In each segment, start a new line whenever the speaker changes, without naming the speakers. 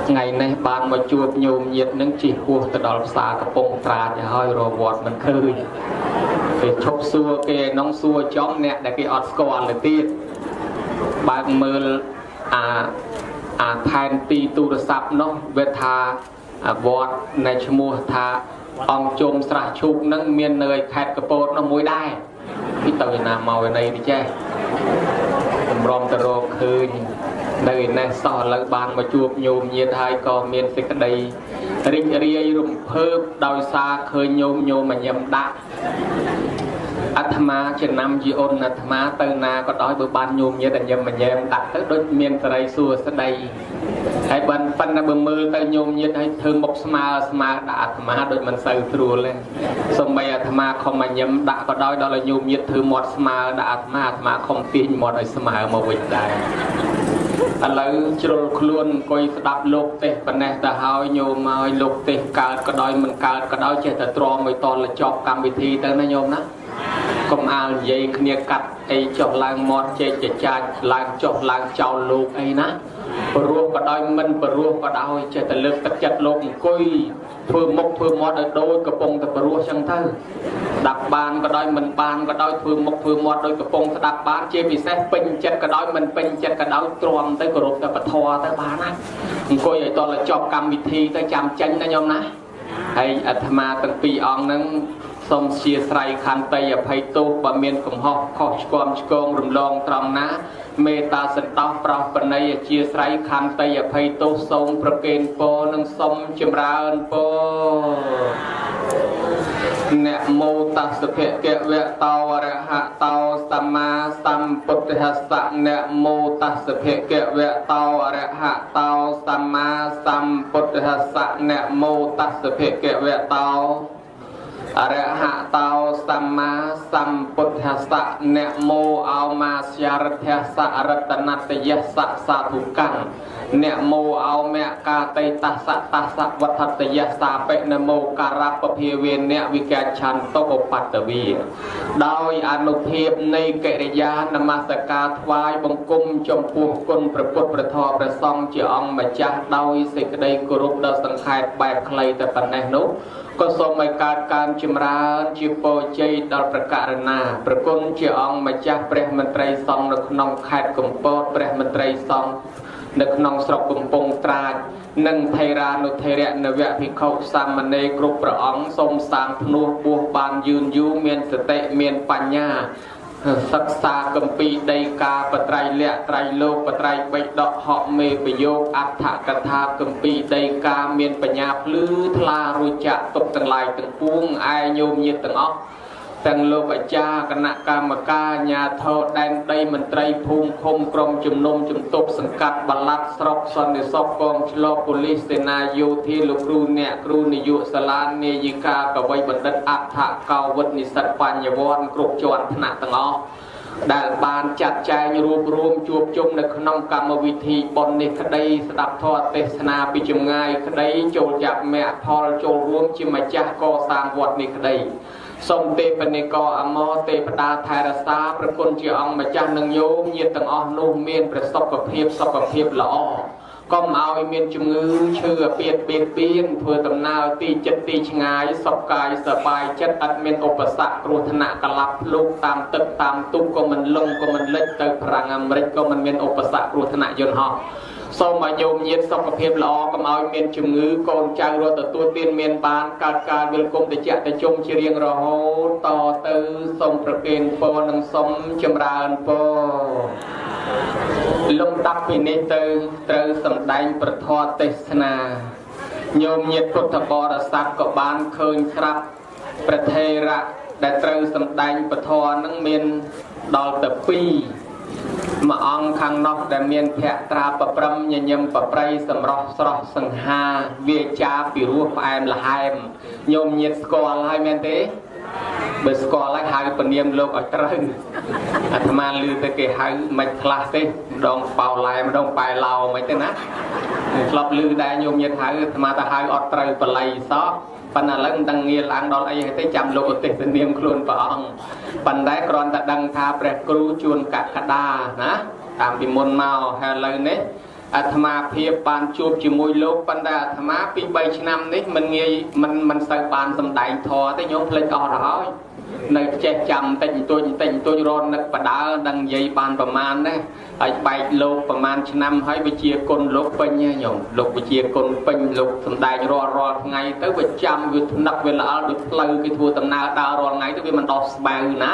ថ្ងៃនេះបានមកជួបញោមញាតិនឹងជិះហួសទៅដល់ផ្សារកំពង់ត្រាចហើយរកវត្តមិនឃើញគេឈប់សួរគេឯនោះសួរចំអ្នកដែលគេអត់ស្គាល់ទៅទៀតបើកមើលអាអាផែនទីទូរស័ព្ទនោះវាថាវត្តនៃឈ្មោះថាអង្គជុំស្រះឈូកនឹងមាននៅឯខេត្តកពតនោះមួយដែរពីទៅឯណាមកឯណីនេះចេះតម្រាំទៅរកឃើញនៅឯនេះសោះឥឡូវបានមកជួបញោមញាតិហើយក៏មានសេចក្តីរីករាយរំភើបដោយសារឃើញញោមញោមញឹមដាក់អាត្មាចំណាំជាអូនអាត្មាទៅណាក៏ដោយបើបានញោមញាតិញឹមញែមដាក់ទៅដូចមានសេរីសួស្តីហើយបានប៉ុន្តែបើមើលទៅញោមញាតិឲ្យធ្វើមុខស្មើស្មើដាក់អាត្មាដូចមិនសូវស្រួលទេសំបីអាត្មាខំមកញឹមដាក់ក៏ដោយដល់ឲ្យញោមញាតិធ្វើមាត់ស្មើដាក់អាត្មាអាត្មាខំទាញមាត់ឲ្យស្មើមកវិញដែរឥឡូវជ្រុលខ្លួនអង្គុយស្ដាប់លោកទេសប៉ុណ្ណេះទៅហើយញោមឲ្យលោកទេសកើតក៏ដោយមិនកើតក៏ដោយចេះតែទ្រាំឲ្យតលចប់កម្មវិធីទៅណាញោមណាកុំអាលនិយាយគ្នាកាត់អីចុះឡើងមាត់ជែកចចាចឡើងចុះឡើងចោលលោកអីណាព្រោះក៏ដោយមិនព្រោះក៏ដោយចេះតែលើកទឹកចិត្តលោកអង្គុយធ្វើមុខធ្វើមាត់ឲ្យដូចកំពុងតែព្រោះចឹងទៅស្ដាប់បានក៏ដោយមិនបានក៏ដោយធ្វើមុខធ្វើមាត់ដូចកំពុងស្ដាប់បានជាពិសេសពេញចិត្តក៏ដោយមិនពេញចិត្តក៏ដោយទ្រាំទៅគោរពតែពធទៅបានណាអង្គុយឲ្យតលចប់កម្មវិធីទៅចាំចេញណាញោមណាហើយអាត្មាទាំងពីរអង្គហ្នឹងសូមជាស្រ័យខន្តីអភ័យទោសបើមានកំហុសខុសឆ្គំឆ្គងរំលងត្រង់ណាមេត្តាសន្តោសប្រោសប្រណីអជាស្រ័យខន្តីអភ័យទោសសូមប្រគេនពរនិងសូមចម្រើនពរនមោតស្សភគវៈតោអរហតោសម្មាសម្ពុទ្ធស្សៈនមោតស្សភគវៈតោអរហតោសម្មាសម្ពុទ្ធស្សៈនមោតស្សភគវៈតោអរហតោសម្មាសម្ពុទ្ធស្សៈនមោអោមាស្យារិទ្ធស្សៈរតនតយស្សៈសាធុកੰនមោអោមកាតេតស្សៈតស្សៈវត្ថតយសាបិនមោការពភាវេនវិកាឆន្តុបត្តវីដោយអនុភាពនៃកិរិយានមស្ការថ្វាយបង្គំចំពោះគុណព្រះពុទ្ធព្រះធម៌ព្រះសង្ឃជាអង្គម្ចាស់ដោយសេចក្តីគោរពដ៏សង្ខេបបែបខ្លីតែប៉ុណ្ណេះនោះក៏សូមឲ្យកើតកើនចម្រើនជាពរជ័យដល់ប្រករណាប្រគុណជាអង្គម្ចាស់ព្រះមន្ត្រីសង្ឃនៅក្នុងខេត្តកំពតព្រះមន្ត្រីសង្ឃនៅក្នុងស្រុកកំពង់ត្រាចនិងថេរានុថេរៈនវភិក្ខុសាមណេរគ្រប់ព្រះអង្គសូមសាងភ្នោះពោះបានយឺនយូរមានសតិមានបញ្ញាសិក្សាគម្ពីរដីកាបត្រៃលក្ខត្រៃលោកបត្រៃបិដកហកមេប្រយោគអដ្ឋកថាគម្ពីរដីកាមានបញ្ញាភ្លឺថ្លារួចចាក់ទុកទាំងឡាយទាំងពួងឯញោមញាតិទាំងអស់ទាំងលោកអាចារ្យគណៈកម្មការញាធរដែនដីមន្ត្រីភូមិឃុំក្រុមជំនុំជំទប់សង្កាត់បលាត់ស្រុកសន្តិសុខកងឆ្លងប៉ូលីសសេនាយោធាលោកគ្រូអ្នកគ្រូនាយកសាលានាយិកាកវីបណ្ឌិតអដ្ឋកោវិទ្យនិស្សិតបញ្ញវន្តគ្រប់ជាន់ថ្នាក់ទាំងអស់ដែលបានចាត់ចែងរួបរួមជួបជុំនៅក្នុងកម្មវិធីបុណ្យនេះក្តីស្ដាប់ធម៌ទេសនាពីចម្ងាយក្តីចូលចាប់មគ្គផលចូលរួមជាម្ចាស់កសាងវត្តនេះក្តីសូមទេពនិកអមរទេពតាថែរក្សាប្រគុណជាអង្គម្ចាស់និងញោមញាតិទាំងអស់នោះមានព្រះសុខភាពសុខភាពល្អកុំឲ្យមានជំងឺឈឺអាពាធបៀតបៀនធ្វើដំណើរទីចិត្តទីឆ្ងាយសុខកាយសប្បាយចិត្តឥតមានឧបសគ្គគ្រោះថ្នាក់កលាប់ភ្លុកតាមទឹកតាមទូកក៏មិនលង់ក៏មិនលិចទៅប្រាំងអាមេរិកក៏មិនមានឧបសគ្គគ្រោះថ្នាក់យន្តហោះសូមឲ្យញោមញាតិសុខភាពល្អកុំឲ្យមានជំងឺកូនចៅរត់ទទួលទានមានបានកើតការវិលគុំតិចតិជុំជារៀងរហូតតទៅសូមប្រគេនពរនិងសូមចម្រើនពរលំដាប់ពីនេះទៅត្រូវសម្ដែងប្រធមទេសនាញោមញាតិពុទ្ធបរិស័ទក៏បានឃើញស្រាប់ព្រះថេរៈដែលត្រូវសម្ដែងពធនឹងមានដល់ទៅ2មួយអង្គខាងនោះដែលមានភក្ត្រាប្រព្រឹមញញឹមប្រប្រៃសម្រស់ស្រស់សង្ហាវាចាពីរោះផ្អែមល្ហែមញោមញាតិស្គាល់ហើយមែនទេបើស្គាល់ហើយហៅពនាមលោកឲ្យត្រូវអាត្មាឮទៅគេហៅមិនខ្លះទេម្ដងប៉ោឡែម្ដងប៉ែឡោមិនទេណាធ្លាប់ឮដែរញោមញាតិហៅអាត្មាទៅហៅអត់ត្រូវបល័យសោះប៉ុន្តែឥឡូវមិនដឹងងាឡើងដល់អីហើយទេចាំលោកឧទ្ទេសនាមខ្លួនព្រះអង្គប៉ុន្តែគ្រាន់តែដឹងថាព្រះគ្រូជួនកក្កដាណាតាមពីមុនមកហើយឥឡូវនេះ អាត្មាភាពបានជួបជាមួយលោកប៉ុន្តែអាត្មាពី3ឆ្នាំនេះមិនងាយមិនមិនសូវបានសម្ដែងធម៌ទេញោមភ្លេចអស់ទៅហើយនៅចេះចាំតិចបន្តួចតិចបន្តួចរនឹកបដើដឹងនិយាយបានប្រមាណណាហើយបែកលោកប្រមាណឆ្នាំហើយវិជាគុណលោកពេញញោមលោកវិជាគុណពេញលោកសម្ដែងរាល់រាល់ថ្ងៃទៅវាចាំវាថ្នឹកវាល្អដូចផ្លូវគេធ្វើដំណើរដើររាល់ថ្ងៃទៅវាមិនដោះស្បៅណា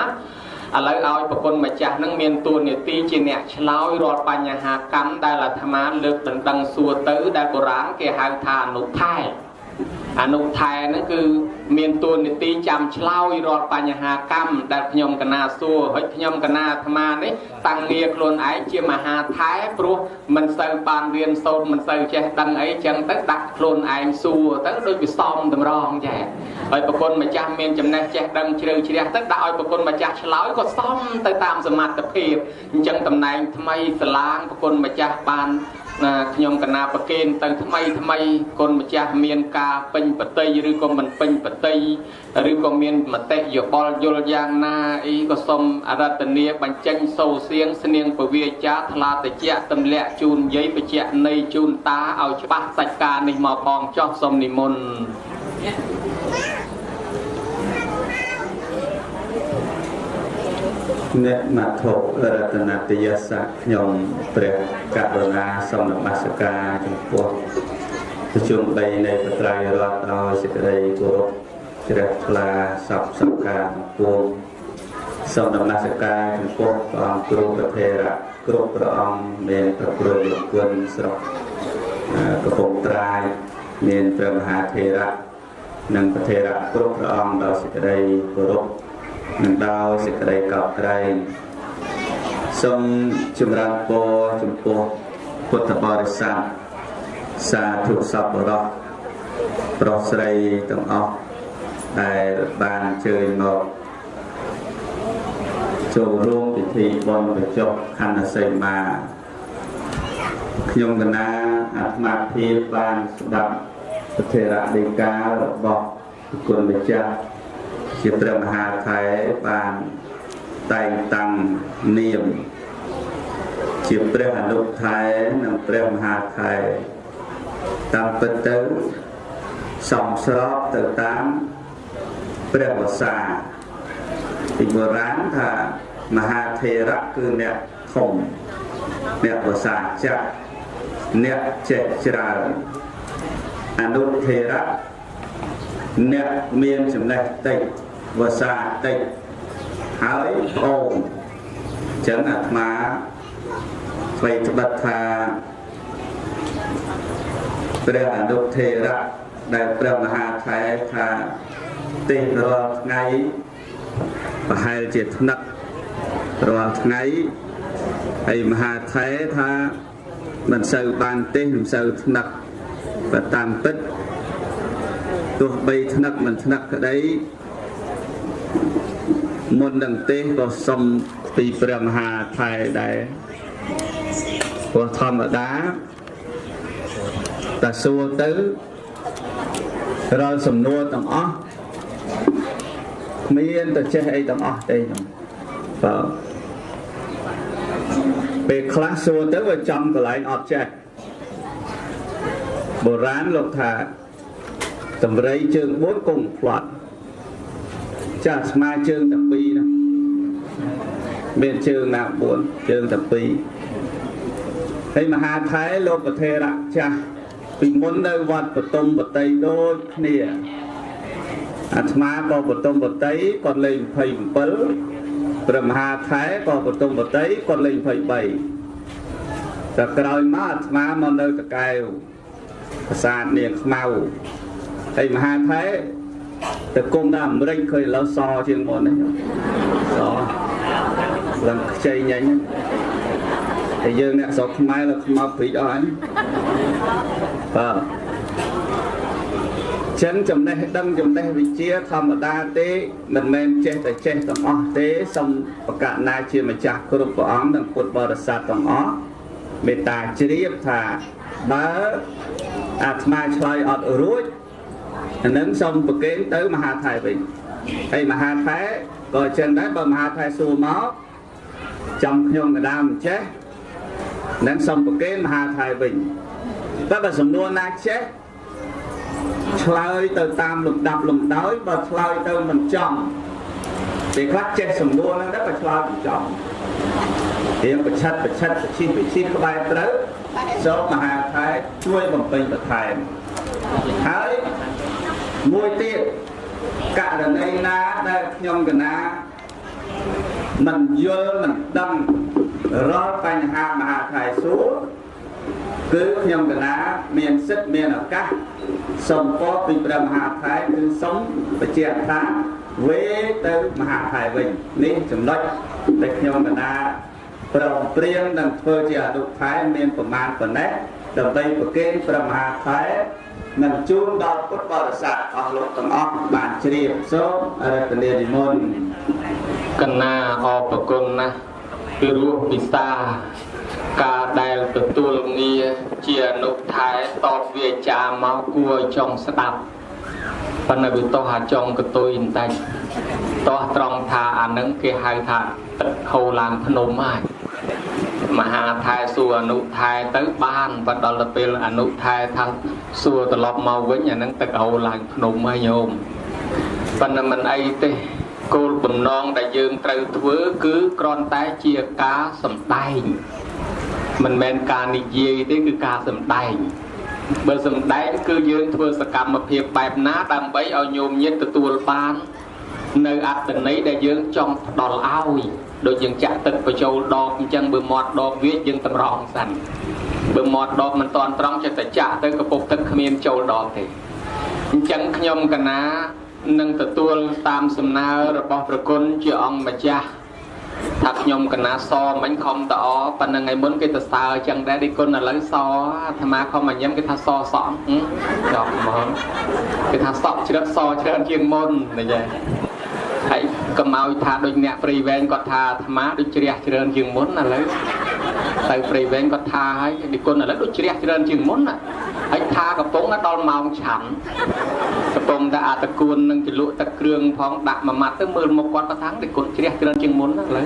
ឥឡូវឲ្យប្រគុណម្ចាស់នឹងមានតួនាទីជាអ្នកឆ្លើយរាល់បញ្ហាកម្មដែលអាត្មាលើកដណ្ដឹងសួរទៅដែលបុរាណគេហៅថាអនុថែអនុថែហ្នឹងគឺមានតួនាទីចាំឆ្លើយរាល់បញ្ហាកម្មដែលខ្ញុំកណាសួរហើយខ្ញុំកណាអាត្មានេះតាំងងារខ្លួនឯងជាមហាថែព្រោះមិនសូវបានរៀនសូត្រមិនសូវចេះដឹងអីចឹងទៅដាក់ខ្លួនឯងសួរទៅដូចវាសមតម្រងចេះហើយប្រគុណម្ចាស់មានចំណេះចេះដឹងជ្រៅជ្រះទៅដាក់ឲ្យប្រគុណម្ចាស់ឆ្លើយក៏សមទៅតាមសមត្ថភាពអញ្ចឹងតំណែងថ្មីសាឡាងប្រគុណម្ចាស់បានខ្ញុំកណាប្រគេនទៅថ្មីថ្មីគុណម្ចាស់មានការពេញបតីឬក៏មិនពេញបតីឬក៏មានមតិយោបល់យល់យ៉ាងណាអីក៏សូមអរតនីបញ្ចេញសូរសៀងស្នៀងពវាចាថ្លាតិចទម្លាក់ជូនយាយបច្ចៈនៃជូនតាឲ្យច្បាស់សាច់ការនេះមកផងចោះសូមនិមន្ត
អ្នកមធុរតនតយសៈខ្ញុំព្រះករុណាសូមនមស្ការចំពោះប្រជុំ3នៃបត្រៃរតដោយសេចក្តីគោរពជ្រះថ្លាសពសង្ការពួងសូមនមស្ការចំពោះព្រះអង្គគ្រូប្រធេរៈគ្រប់ព្រះអង្គមានព្រះគ្រូលោកគុណស្រុកកំពង់ត្រាយមានព្រះមហាធេរៈនិងប្រធេរៈគ្រប់ព្រះអង្គដោយសេចក្តីគោរពនិងដោយសេចក្តីកោតក្រែងសូមចម្រើនពរចំពោះពុទ្ធបរិស័ទសាធុសប្បុរសប្រុសស្រីទាំងអស់ដែលបានអញ្ជើញមកចូលរួមពិធីបុណ្យបញ្ចុះខណ្ឌសីមាខ្ញុំកណាអាត្មាភាពបានស្ដាប់ប្រធេរដីការបស់គុណម្ចាស់ជាព្រះមហាថែបានតែងតាំងនាមជាព្រះអនុថែនិងព្រះមហាថែតាមពិតទៅសំស្របទៅតាមព្រះវស្សាពីបុរាណថាមហាថេរៈគឺអ្នកធំអ្នកវស្សាចាស់អ្នកចេះច្រើនអនុថេរៈអ្នកមានចំណេះតិចវស្សាតិចហើយអូនចឹងអាត្មាថ្មីត្បិតថាព្រះអនុថេរៈដែលព្រះមហាថែថាទេសរាល់ថ្ងៃប្រហែលជាថ្នឹករាល់ថ្ងៃហើយមហាថែថាមិនសូវបានទេសមិនសូវថ្នឹកបើតាមពិតទោះបីថ្នឹកមិនថ្នឹកក្តីមុននឹងទេសក៏សុំពីព្រះមហាថែដែរព្រោះធម្មតាតែសួរទៅរាល់សំណួរទាំងអស់គ្មានទៅចេះអីទាំងអស់ទេខ្ញុំបាទពេលខ្លះសួរទៅវាចំកន្លែងអត់ចេះបុរាណលោកថាតម្រៃជើង4គង់ផ្លាត់ចាស់ស្មាជើងតែ2ណាមានជើងណា4ជើងតែ2ហើយមហាថែលោកប្រធេរៈចាស់ពីមុននៅវត្តបតុមបតីដូចគ្នាអាត្មាក៏បតុមបតីគាត់លេខ27ព្រះមហាថែក៏បតុមបតីគាត់លេខ23តែក្រោយមកអាត្មាមកនៅតកែវប្រាសាទនាងខ្មៅហើយមហាថែទៅគុំដល់អាមេរិកឃើញឥឡូវសជាងមុននេះសឡើងខ្ចីញញតែយើងអ្នកស្រុកខ្មែរលើខ្មៅព្រីកអស់ហ្នឹងបាទចឹងចំណេះដឹងចំណេះវិជ្ជាធម្មតាទេមិនមែនចេះតែចេះទាំងអស់ទេសូមប្រកាសណាជាម្ចាស់គ្រប់ព្រះអង្គនិងពុទ្ធបរិស័ទទាំងអស់មេត្តាជ្រាបថាបើអាត្មាឆ្លើយអត់រួចអានឹងសូមប្រគេនទៅមហាថៃវិញហើយមហាថៃក៏ចឹងដែរបើមហាថៃសួរមកចំខ្ញុំកដាមិនចេះ នឹងសូមប្រគេនមហាថៃវិញតែបើសំណួរណាចេះឆ្លើយទៅតាមលំដាប់លំដោយបើឆ្លើយទៅមិនចំពេលខ្លះចេះសំណួរហ្នឹងដែរបើឆ្លើយមិនចំរៀងប្រឆិតប្រឆិតប្រឈិះប្រឈិះក្បែរត្រូវសូមមហាថៃជួយបំពេញបន្ថែមហើយមួយទៀតករណីណាដែលខ្ញុំកណាមិនយល់មិនដឹងរាល់បញ្ហាមហាថៃសួរគឺខ្ញុំកណាមានសិទ្ធិមានឱកាសសូមពរពីព្រះមហាថៃគឺសូមបញ្ជាក់ថាវេទៅមហាថៃវិញនេះចំណុចដែលខ្ញុំកណាព្រមព្រៀងនឹងធ្វើជាអនុថែមានប្រមាណប៉ុណ្ណេះដើម្បីប្រគេនព្រះមហាថៃនិងជូនដល់ពុទ្ធបរិស័ទអស់លោកទាំងអស់បានជ្រាបសូមអរតនានិមន្ត
កណាអរប្រគុណណាស់ពីរោះពិសាការដែលទទួលងារជាអនុថែតបវាចាមកគួរឲ្យចង់ស្ដាប់ប៉ុន្តែវាតោះអាចង់កតុយបន្តិចតោះត្រង់ថាអានឹងគេហៅថាទឹកហូរឡើងភ្នំហើយមហាថែសួរអនុថែទៅបានបើដល់ទៅពេលអនុថែថាសួរត្រឡប់មកវិញអានឹងទឹកហូរឡើងភ្នំហើយញោមប៉ុន្តែមិនអីទេគោលបំណងដែលយើងត្រូវធ្វើគឺគ្រាន់តែជាការសម្ដែងមិនមែនការនិយាយទេគឺការសម្ដែងបើសម្ដែងគឺយើងធ្វើសកម្មភាពបែបណាដើម្បីឲ្យញោមញាតិទទួលបាននៅអត្តន័យដែលយើងចង់ផ្ដល់ឲ្យដូចយើងចាក់ទឹកបញ្ចូលដបអញ្ចឹងបើមាត់ដបវាយើងតម្រង់សិនបើមាត់ដបមិនតាន់ត្រង់ចិត្តតែចាក់ទៅកពុកទឹកគ្មានចូលដបទេអញ្ចឹងខ្ញុំកណានឹងទទួលតាមសំណើរបស់ប្រគុណជាអង្គម្ចាស់ថាខ្ញុំកណាសមិញខំតអប៉ុណ្្នឹងថ្ងៃមុនគេទៅសើអញ្ចឹងដែរឌីគុណឥឡូវសអាត្មាខំមកញ៉ាំគេថាសសក់ចប់ហ្មងគេថាសក់ជ្រឹកសច្រើនជាងមុនណាចេះហើយកុំឲ្យថាដូចអ្នកព្រៃវែងគាត់ថាអាត្មាដូចជ្រះច្រើនជាងមុនឥឡូវទៅព្រៃវែងគាត់ថាហើយឌីគុណឥឡូវដូចជ្រះច្រើនជាងមុនណាហើយថាកំពុងដល់ម៉ោងឆាន់កំពុងតែអាតកួននឹងចលក់ទឹកគ្រឿងផងដាក់មួយម៉ាត់ទៅមើលមុខគាត់គាត់ថាឌីគុណជ្រះច្រើនជាងមុនណាឥឡូវ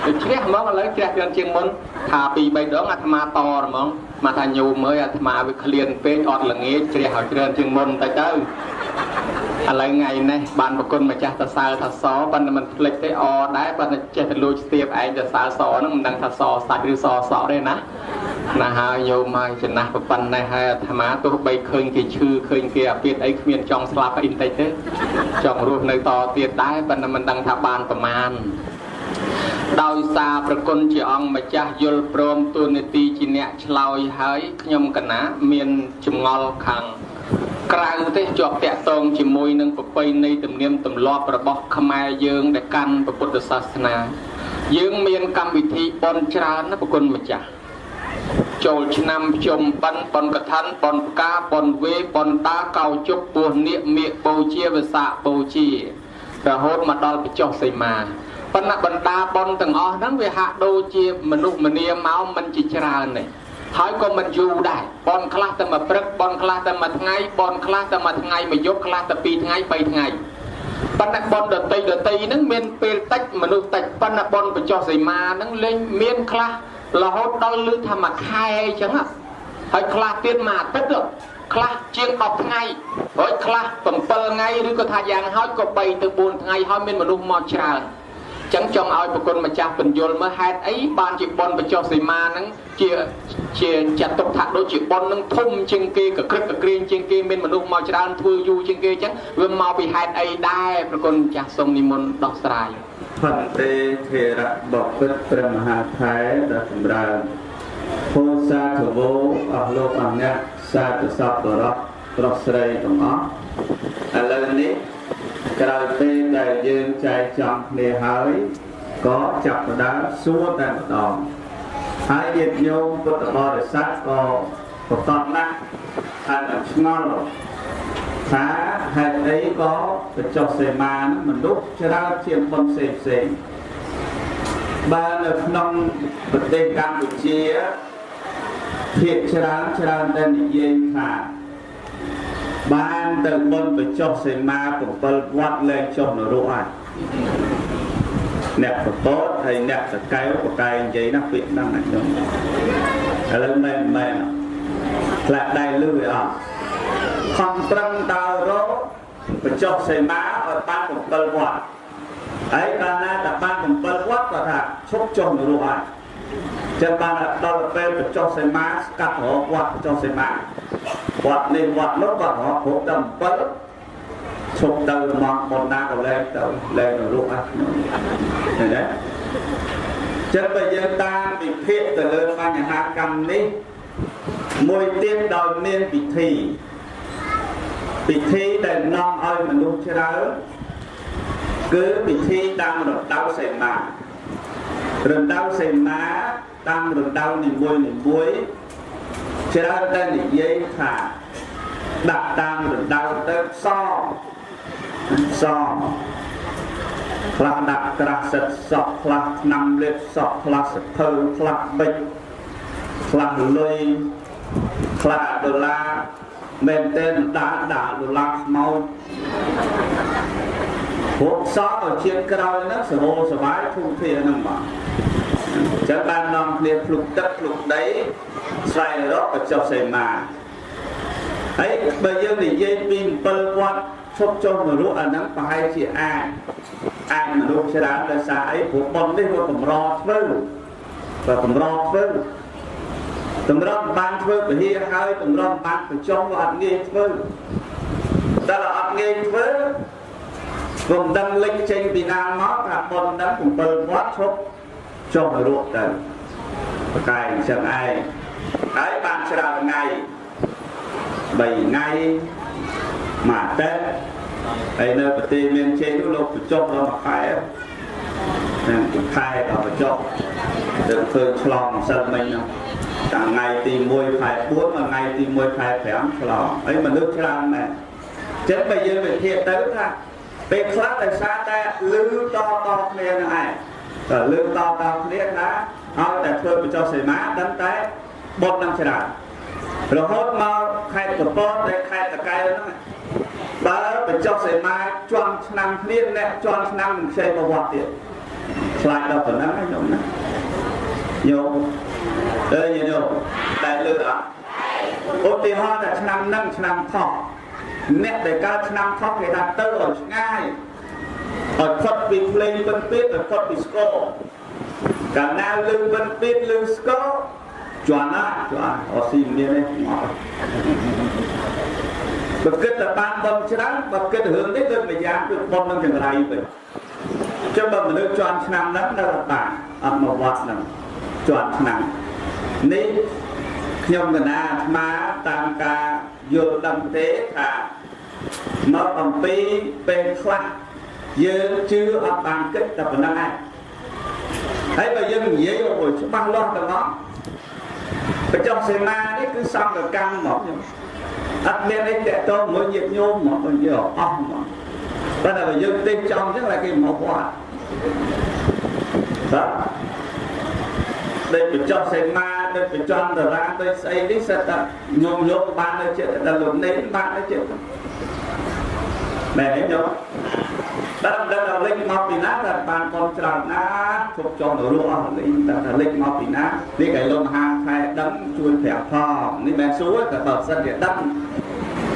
ដូចជ្រះហ្មងឥឡូវជ្រះច្រើនជាងមុនថាពីរបីដងអាត្មាតហ្មងមកថាញោមអើយអាត្មាវាឃ្លានពេកអត់ល្ងាចជ្រះឲ្យច្រើនជាងមុនទៅទៅឥឡូវថ្ងៃនេះបានប្រគុណម្ចាស់តសើថាសប៉ុន្តែមិនភ្លេចទេអដែរប៉ុន្តែចេះតែលួចស្ទាបឯងតសើសហ្នឹងមិនដឹងថាសសាច់ឬសសក់ទេណាណាហើយញោមហើយចំណាស់ប៉ុណ្ណេះហើយអាត្មាទោះបីឃើញគេឈឺឃើញគេអាពាតអីគ្មានចង់ស្លាប់អីបន្តិចទេចង់រស់នៅតទៀតដែរប៉ុន្តែមិនដឹងថាបានប្រមាណដោយសារប្រគុណជាអង្គម្ចាស់យល់ព្រមទូនាទីជាអ្នកឆ្លើយហើយខ្ញុំកណាមានចម្ងល់ខាងក្រៅទេជាប់តាក់ទងជាមួយនឹងប្រពៃណីទំនៀមទម្លាប់របស់ខ្មែរយើងដែលកាន់ពុទ្ធសាសនាយើងមានកម្មវិធីបុណ្យច្រើនណាប្រគុណម្ចាស់ចូលឆ្នាំភ្ជុំបិណ្ឌបុណ្យកឋិនបុណ្យផ្កាបុណ្យវេបុណ្យតាកោជុកពោះនាគមាឃបូជាវិសាខបូជារហូតមកដល់បញ្ចុះសីមាប៉ុន្តែបណ្ដាបុណ្យទាំងអស់ហ្នឹងវាហាក់ដូចជាមនុស្សម្នាមកមិនជាច្រើនទេហើយក៏មិនយូរដែរបុណ្យខ្លះតែមួយព្រឹកបុណ្យខ្លះតែមួយថ្ងៃបុណ្យខ្លះតែមួយថ្ងៃមួយយប់ខ្លះតែ2ថ្ងៃ3ថ្ងៃប៉ុន្តែបុណ្យដតីដតីហ្នឹងមានពេលតិចមនុស្សតិចប៉ុន្តែបុណ្យបញ្ចុះសីមាហ្នឹងលែងមានខ្លះរហូតដល់លឺថាមួយខែអញ្ចឹងហើយខ្លះទៀតមួយអាទិត្យខ្លះជាង10ថ្ងៃហើយខ្លះ7ថ្ងៃឬក៏ថាយ៉ាងហោចក៏3ទៅ4ថ្ងៃហើយមានមនុស្សមកច្រើនចឹងចង់ឲ្យប្រគុណម្ចាស់បញ្យល់មើលហេតុអីបានជាបុណ្យបញ្ចុះសីមាហ្នឹងជាជាចាត់ទុកថាដូចជាបុណ្យហ្នឹងធំជាងគេកក្រឹកកក្រៀងជាងគេមានមនុស្សមកច្រើនធ្វើយូរជាងគេចឹងវាមកពីហេតុអីដែរប្រគុណម្ចាស់សូមនិមន្តដោះស្រាយ
ផន្ទេធេរៈបពិតព្រះមហាថែដ៏ចម្រើនពោសាធវោអស់លោកអស់អ្នកសាធុសពបរោះប្រុសស្រីទាំងអស់ឥឡូវនេះក្រោយពេលដែលយើងចែកចំគ្នាហើយក៏ចាប់ផ្ដើមសួរតែម្ដងហើយញាតិញោមពុទ្ធបរិស័ទក៏ប្រកបណាស់ហើយមិនឆ្ងល់ថាហេតុអីក៏បញ្ចុះសេមានឹងមនុស្សច្រើនជាងបុណ្យផ្សេងផ្សេងបើនៅក្នុងប្រទេសកម្ពុជាភាគច្រើនច្រើនតែនិយាយថាបានទៅបុណ្យបញ្ចុះសេមា7វត្តលែងចុះនរកហើយ អ្នកកពតហើយអ្នកសកែវបកែនិយាយណាពាក្យហ្នឹងណាខ្ញុំឥឡូវមែនមែនផ្លាក់ដៃលឺវាអត់ខំប្រឹងដើររកបញ្ចុះសីមាឲ្យបាន7វត្តហើយកាលណាតែបាន7វត្តគាត់ថាឈប់ចុះនរកហើយចឹងបានដល់ពេលបញ្ចុះសីមាស្កាត់រកវត្តបញ្ចុះសីមាវត្តនេះវត្តនោះគាត់រកគ្រប់តែ7ឈប់ទៅមកប៉ុណ្ណាក៏លែងទៅលែងនរកអស់ខ្ញុំឃើញទេចឹងបើយើងតាមវិភាគទៅលើបញ្ហាកម្មនេះមួយទៀតដោយមានពិធីពិធីដែលនាំឲ្យមនុស្សច្រើនគឺពិធីតាមរដូវសីមារដូវសីមាតាមរដូវនីមួយនីមួយច្រើនតែនិយាយថាដាក់តាមរដូវទៅសសខ្លះដាក់ក្រាស់សិតសក់ខ្លះឆ្នាំលេបសក់ខ្លះសភៅខ្លះបិចខ្លះលុយខ្លះដុល្លារមែនទែនដាក់ដាក់ដុល្លារខ្មោចព្រោះសក់ឲ្យជាតិក្រោយហ្នឹងសរោសបាយធូរធាហ្នឹងបាទចឹងបាននាំគ្នាភ្លុកទឹកភ្លុកដីស្វែងរកបញ្ចុះសីមាហើយបើយើងនិយាយពី7វត្តឈប់ចុះនរកអាហ្នឹងប្រហែលជាអាចអាចមនុស្សច្រើនដោយសារអីព្រោះប៉ុននេះវាកម្រធ្វើបើកម្រធ្វើតម្រង់បានធ្វើពហិហើយតម្រង់បានបញ្ចុះវាអត់ងាយធ្វើតែអត់ងាយធ្វើក៏មិនដឹងលេចចេញពីណាមកថាប៉ុនហ្នឹង7វត្តឈប់ចុះនរកទៅប្រកែអញ្ចឹងឯងហើយបានច្រើនថ្ងៃ3ថ្ងៃមួយអាទិត្យហើយនៅប្រទេសមានជ័យនោះលោកបញ្ចុះដល់មួយខែហ្នឹងមួយខែដល់បញ្ចុះទៅធ្វើឆ្លងម្សិលមិញហ្នឹងតាំងថ្ងៃទី1ខែ4មកថ្ងៃទី1ខែ5ឆ្លងហើយមនុស្សច្រើនមែនចឹងបើយើងវិភាគទៅថាពេលខ្លះដោយសារតែលឺតតគ្នាហ្នឹងឯងតើលឺតតគ្នាថាឲ្យតែធ្វើបញ្ចុះសីមាដឹងតែបុតនឹងច្រើនរហូតមកខេត្តកពតដែលខេត្តតកែវហ្នឹងបើបញ្ចុះសីមាជាន់ឆ្នាំគ្នាអ្នកជាន់ឆ្នាំនឹងខ្ចីមកវត្តទៀតខ្លាចដល់ប៉ុណ្ណឹងណាញោមណាញោមអើយញោមតែលើអត់ឧទាហរណ៍ថាឆ្នាំហ្នឹងឆ្នាំថោះអ្នកដែលកើតឆ្នាំថោះគេថាទៅឲ្យឆ្ងាយឲ្យផុតពីភ្លេងពិនពៀតឲ្យផុតពីស្គរកាលណាលឺពិនពៀតលឺស្គរជាន់ណាជាន់អត់ស៊ីមានទេមកបើគិតតែបានបុណ្យច្រើនបើគិតរឿងនេះដូចម្យ៉ាងគឺបុណ្យនឹងចង្រៃវិញចឹងបើមនុស្សជាន់ឆ្នាំហ្នឹងនៅអត់បានអត់មកវត្តហ្នឹងជាន់ឆ្នាំនេះខ្ញុំកណាអាត្មាតាមការយល់ដឹងទេថាមកអំពីពេលខ្លះយើងជឿអត់បានគិតតែប៉ុណ្្នឹងឯងហើយបើយើងនិយាយឲ្យច្បាស់លាស់ទាំងអស់បញ្ចុះសីមានេះគឺសង្ឃកម្មមកខ្ញុំអត់មានអីតាក់ទងមួយញាតិញោមមកនិយាយអស់មកប៉ុន្តែបើយើងទេចំអញ្ចឹងតែគេមកវត្តបាទដូចបញ្ចុះសីមាដូចបញ្ចន់តារាដូចស្អីនេះសិតតែញោមយកបាននៅចិត្តដល់លោកនេះបាននៅចិត្តមែនទេញោមតែមិនដឹងថាលេចមកពីណាតែបានកូនច្រើនណាជប់ចង់រស់អស់លេងតែថាលេចមកពីណានេះគេលោកមហាខែដឹងជួយប្រាប់ផងនេះមិនសួរតែបើសិនជាដឹង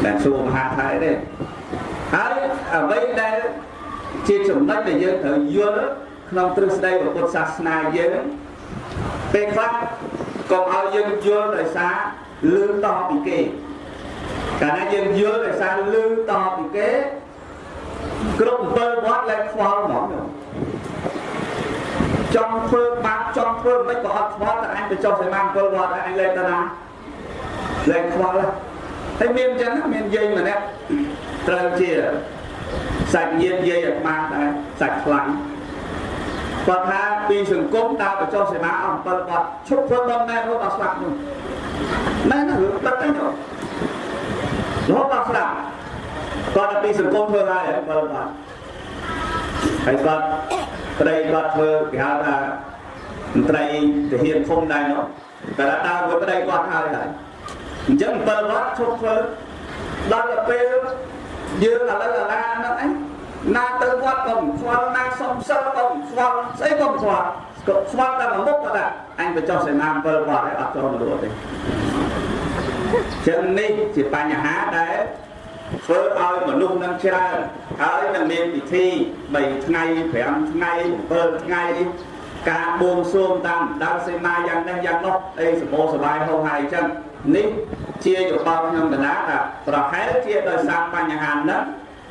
មិនសួរមហាខែទេហើយអ្វីដែលជាចំណុចដែលយើងត្រូវយល់ក្នុងទ្រឹស្ដីពុទ្ធសាសនាយើងពេលខ្លះកុំឲ្យយើងយល់ដោយសារលឺតពីគេកាលណាយើងយល់ដោយសារលឺតពីគេគ្រប់7វត្តលែងខ្វល់ហ្មងចង់ធ្វើបាបចង់ធ្វើមិនក៏អត់ខ្វល់តែអញទៅចុះសីមា7វត្តអញលែងទៅណាលែងខ្វល់ហើយមានអញ្ចឹងមានយាយម្នាក់ត្រូវជាសាច់ញាតិយាយអាត្មាដែរសាច់ខ្លាំងគាត់ថាពីសង្គមតើបញ្ចុះសីមាអស់7វត្តឈប់ធ្វើបុណ្យណែរហូតដល់ស្លាប់នោះណែណារឿងបាត់ទៅរហូតដល់ស្លាប់គាត់ទៅពីសង្គមធ្វើហើយ7វត្តហើយគាត់ប្តីគាត់ធ្វើគេហៅថាមន្ត្រីទាហានធំដែរនោះតែដើរមួយប្តីគាត់ហើយហើយអញ្ចឹង7វត្តឈប់ធ្វើដល់ទៅពេលយើងឥឡូវអាឡាហ្នឹងឯង ណាទៅវត្តក៏មិនខ្វល់ណាសុំសិលក៏មិនខ្វល់ស្អីក៏មិនខ្វល់ក៏ខ្វល់តែមួយមុខក៏ដែរអញទៅចុះសេនា7វត្តហើយអត់ចូលមលក់ទេចឹងនេះជាបញ្ហាដែលធ្វើឲ្យមនុស្សនឹងច្រើនហើយនឹងមានពិធី3ថ្ងៃ5ថ្ងៃ7ថ្ងៃការបួងសួងតាមដើមសីមាយ៉ាងនេះយ៉ាងនោះអីសម្បូរសบายហូរហើយអញ្ចឹងនេះជាយោបល់ខ្ញុំកណាថាប្រហែលជាដោយសារបញ្ហាហ្នឹង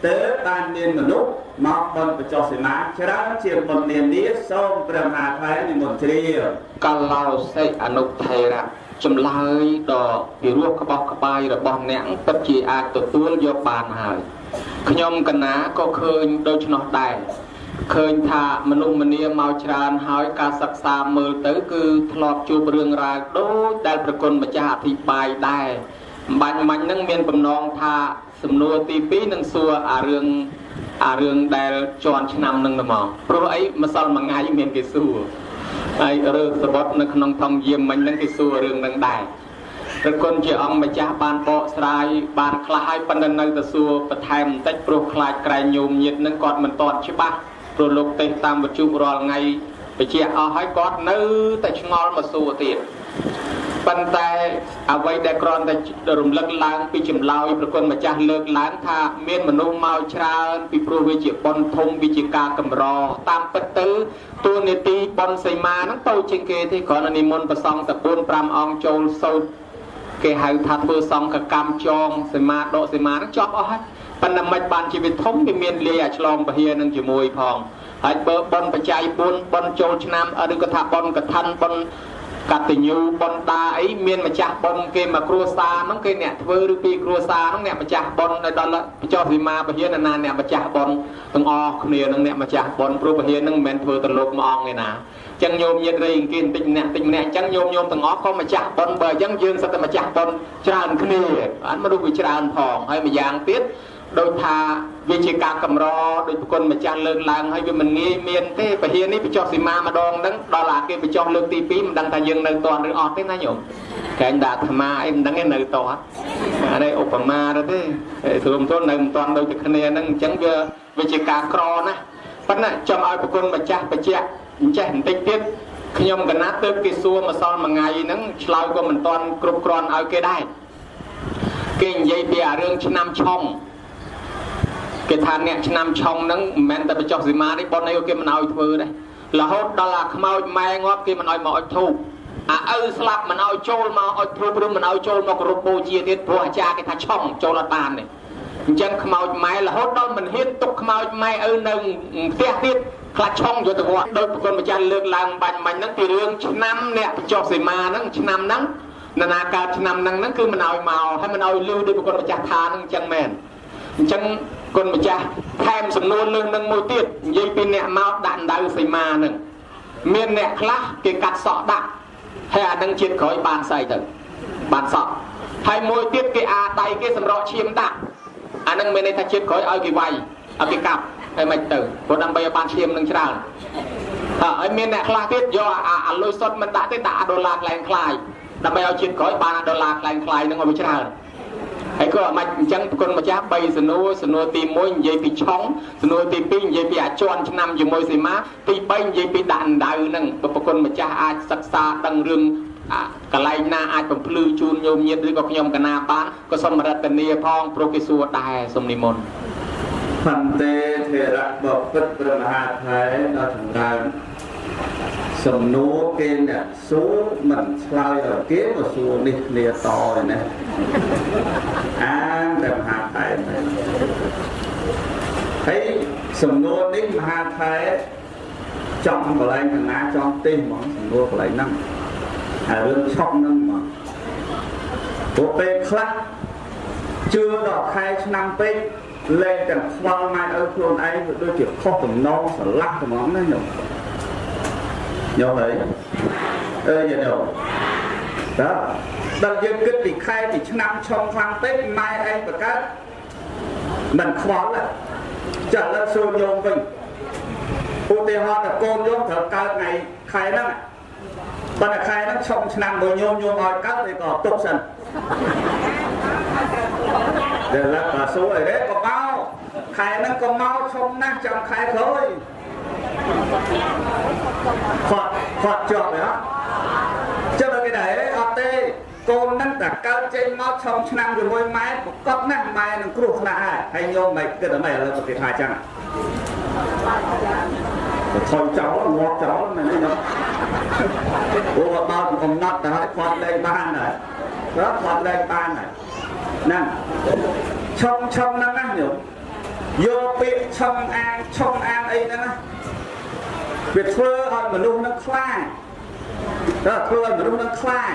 ទើបបានមានមនុស្សមកបុណ្យបញ្ចុះសីមាច្រើនជាងបុណ្យនានាសូមព្រះមហាថេរនិមន្តជ្រាប
កឡោសិអនុថេរៈចម្លើយដ៏ពិរោះក្បោះក្បាយរបស់អ្នកពិតជាអាចទទួលយកបានហើយខ្ញុំកណាក៏ឃើញដូច្នោះដែរឃើញថាមនុស្សម្នាមកច្រើនហើយការសិក្សាមើលទៅគឺធ្លាប់ជួបរឿងរ៉ាវដូចដែលប្រគុណម្ចាស់អធិប្បាយដែរអំបាញ់មាញ់នឹងមានបំណងថាសំណួរទី2នឹងសួរអារឿងដែលជន់ឆ្នាំនឹងហ្មងព្រោះអីម្សិលមួយថ្ងៃមានគេសួរហើយរើសបត់នៅក្នុងថងយាមមិញហ្នឹងគេសួររឿងនឹងដែរប្រគុណជាអង្គម្ចាស់បានបកស្រាយបានខ្លះហើយប៉ុន្តែនៅតែសួរបន្ថែមបន្តិចព្រោះខ្លាចក្រែងញោមញាតនឹងគាត់មិនតន់ច្បាស់ព្រោះលោកទេសតាមវត្ថុរាល់ថ្ងៃបជាអស់ហើយគាត់នៅតែឆ្ងល់មកសួរទៀតប៉ុន្តែអ្វីដែលគ្រាន់តែរំលឹកឡើងពីចម្លើយប្រគុណម្ចាស់លើកឡើងថាមានមនុស្សមកច្រើនពីព្រោះវាជាបុណ្យធំវាជាការកម្រតាមពិតទៅតួនាទីបុណ្យសីមាហ្នឹងតូចជាងគេទេគ្រាន់តែនិមន្តប្រសង់តែ4 5អង្គចូលសូត្រគេហៅថាធ្វើសង្ឃកម្មចងសីមាដកសីមាហ្នឹងចប់អស់ហើយប៉ុន្តែមិនបានជីវិតធំវាមានលាយអាឆ្លងពហិនឹងជាមួយផងហើយបើបុណ្យបច្ច័យ4បុណ្យចូលឆ្នាំឬក៏ថាបុណ្យកឋិនបុណ្យកតញ្ញូបុណ្យដាអីមានម្ចាស់បុណ្យគេមកគ្រួសារហ្នឹងគេអ្នកធ្វើឬពីគ្រួសារហ្នឹងអ្នកម្ចាស់បុណ្យដល់បញ្ចុះសីមាពហិណាអ្នកម្ចាស់បុណ្យទាំងអស់គ្នាហ្នឹងអ្នកម្ចាស់បុណ្យព្រោះពហិហ្នឹងមិនមែនធ្វើទៅលោកមួយអង្គឯណាចឹងញោមញាតរៃអង្គាបន្តិចម្នាក់តិចម្នាក់អញ្ចឹងញោមញោមទាំងអស់ក៏ម្ចាស់បុណ្យបើអញ្ចឹងយើងសិតតែម្ចាស់បុណ្យច្រើនគ្នាបានមនុស្សវាច្រើនផងហើយម្យ៉ាងទៀតដូចថាវាជាការកម្រដោយប្រគុណម្ចាស់លើកឡើងហើយវាមិនងាយមានទេពហិនេះបញ្ចុះសីមាម្ដងហ្នឹងដល់អាគេបញ្ចុះលើកទី2មិនដឹងថាយើងនៅតន់ឬអត់ទេណាញោមក្រែងដាក់អាត្មាអីមិនដឹងទេនៅតន់អានេះឧបមាទៅទេស្រុំទល់នៅមិនតន់ដូចតែគ្នាហ្នឹងអញ្ចឹងវាជាការក្រណាស់ប៉ុន្តែចង់ឲ្យប្រគុណម្ចាស់បញ្ជាក់អញ្ចេះបន្តិចទៀតខ្ញុំកណាទៅគេសួរម្សិលមួយថ្ងៃហ្នឹងឆ្លើយក៏មិនតន់គ្រប់គ្រាន់ឲ្យគេដែរគេនិយាយពីអារឿងឆ្នាំឆុងគេថាអ្នកឆ្នាំឆុងហ្នឹងមិនមែនតែបញ្ចុះសីមានេះប៉ុនអីគេមិនឲ្យធ្វើដែររហូតដល់អាខ្មោចម៉ែងាប់គេមិនឲ្យមកអុជធូបអាឪស្លាប់មិនឲ្យចូលមកអុជធូបឬមិនឲ្យចូលមកគោរពបូជាទៀតព្រោះអាចារ្យគេថាឆុងចូលអត់បានទេអញ្ចឹងខ្មោចម៉ែរហូតដល់មិនហ៊ានទុកខ្មោចម៉ែឪនៅផ្ទះទៀតខ្លាចឆុងយកទៅវត្តដោយប្រគុណម្ចាស់លើកឡើងបាញ់មាញ់ហ្នឹងពីរឿងឆ្នាំអ្នកបញ្ចុះសីមាហ្នឹងឆ្នាំហ្នឹងនរណាកើតឆ្នាំហ្នឹងហ្នឹងគឺមិនឲ្យមកហើយមិនឲ្យលឺដោយប្រគុណម្ចាស់ថាហ្នឹងអញ្ចឹងមែនអញ្ចឹងគុណម្ចាស់ថែមសំណួរលើនឹងមួយទៀតនិយាយពីអ្នកមកដាក់ដៅសីមាហ្នឹងមានអ្នកខ្លះគេកាត់សក់ដាក់ហើយអានឹងជាតិក្រោយបានស្អីទៅបានសក់ហើយមួយទៀតគេអាដៃគេសម្រក់ឈាមដាក់អានឹងមានន័យថាជាតិក្រោយឲ្យគេវាយឲ្យគេកាប់ហើយមិនទៅព្រោះដើម្បីឲ្យបានឈាមនឹងច្រើនហើយមានអ្នកខ្លះទៀតយកអាលុយសុទ្ធមិនដាក់ទេដាក់អាដុល្លារក្លែងក្លាយដើម្បីឲ្យជាតិក្រោយបានអាដុល្លារក្លែងក្លាយនឹងឲ្យវាច្រើនហើយក៏អាម៉េចអញ្ចឹងគុណម្ចាស់3សំណួរសំណួរទី1និយាយពីឆុងសំណួរទី2និយាយពីអាជន់ឆ្នាំជាមួយសីមាទី3និយាយពីដាក់អណ្ដៅហ្នឹងប្រគុណម្ចាស់អាចសិក្សាដឹងរឿងកន្លែងណាអាចបំភ្លឺជូនញោមញាតឬក៏ខ្ញុំកណាបានក៏សូមរតនាផងព្រោះគេសួរដែរសូមនិមន្ត
ផន្ទេថេរៈបពិតព្រះមហាថេរដល់ចម្រើនសំណួរគេអ្នកសួរមិនឆ្លើយឲ្យគេមកសួរនេះគ្នាតឯនេះអានតែមហាថេរហើយសំណួរនេះមហាថេរចំកន្លែងកណាចំទេហ្មងសំណួរកន្លែងហ្នឹងហើយរឿងឆុកហ្នឹងហ្មងព្រោះពេលខ្លះជឿដល់ខែឆ្នាំពេកលែងទាំងខ្វល់ម៉ែឪខ្លួនឯងវាដូចជាខុសតំណងស្រឡះហ្មងណាញោមញោមហើយអើយញោមតើដល់យើងគិតពីខែពីឆ្នាំឆុងខ្លាំងពេកម៉ែឯងបង្កើតមិនខ្វល់ចាឥឡូវសួរញោមវិញឧទាហរណ៍ថាកូនញោមត្រូវកើតថ្ងៃខែហ្នឹងប៉ុន្តែខែហ្នឹងឆុងឆ្នាំមួយញោមញោមឲ្យកើតទេក៏ទុកសិនដែលឡាសួរអីទេក៏មកខ ខែហ្នឹងក៏មកឈុំណាស់ចាំខែក្រោយគាត់គាត់ជាប់ទេអត់ចឹងគេដែរអត់ទេកូនហ្នឹងតែកើតចេញមកឆុងឆ្នាំជាមួយម៉ែប្រកបណាស់ម៉ែនឹងគ្រោះថ្នាក់ហើយហើយញោមមិនគិតតែម៉េចឥឡូវគេថាចឹងថយចោលងាប់ចោលមែនទេញោមព្រោះបើកំណត់ទៅឲ្យគាត់លែងបានហើយគាត់លែងបានហើយហ្នឹងឆុងឆុងហ្នឹងណាញោមយកពាក្យឆុងអាងឆុងអាងអីហ្នឹងណាវាធ្វើឲ្យមនុស្សហ្នឹងខ្លាចដល់ធ្វើឲ្យមនុស្សហ្នឹងខ្លាច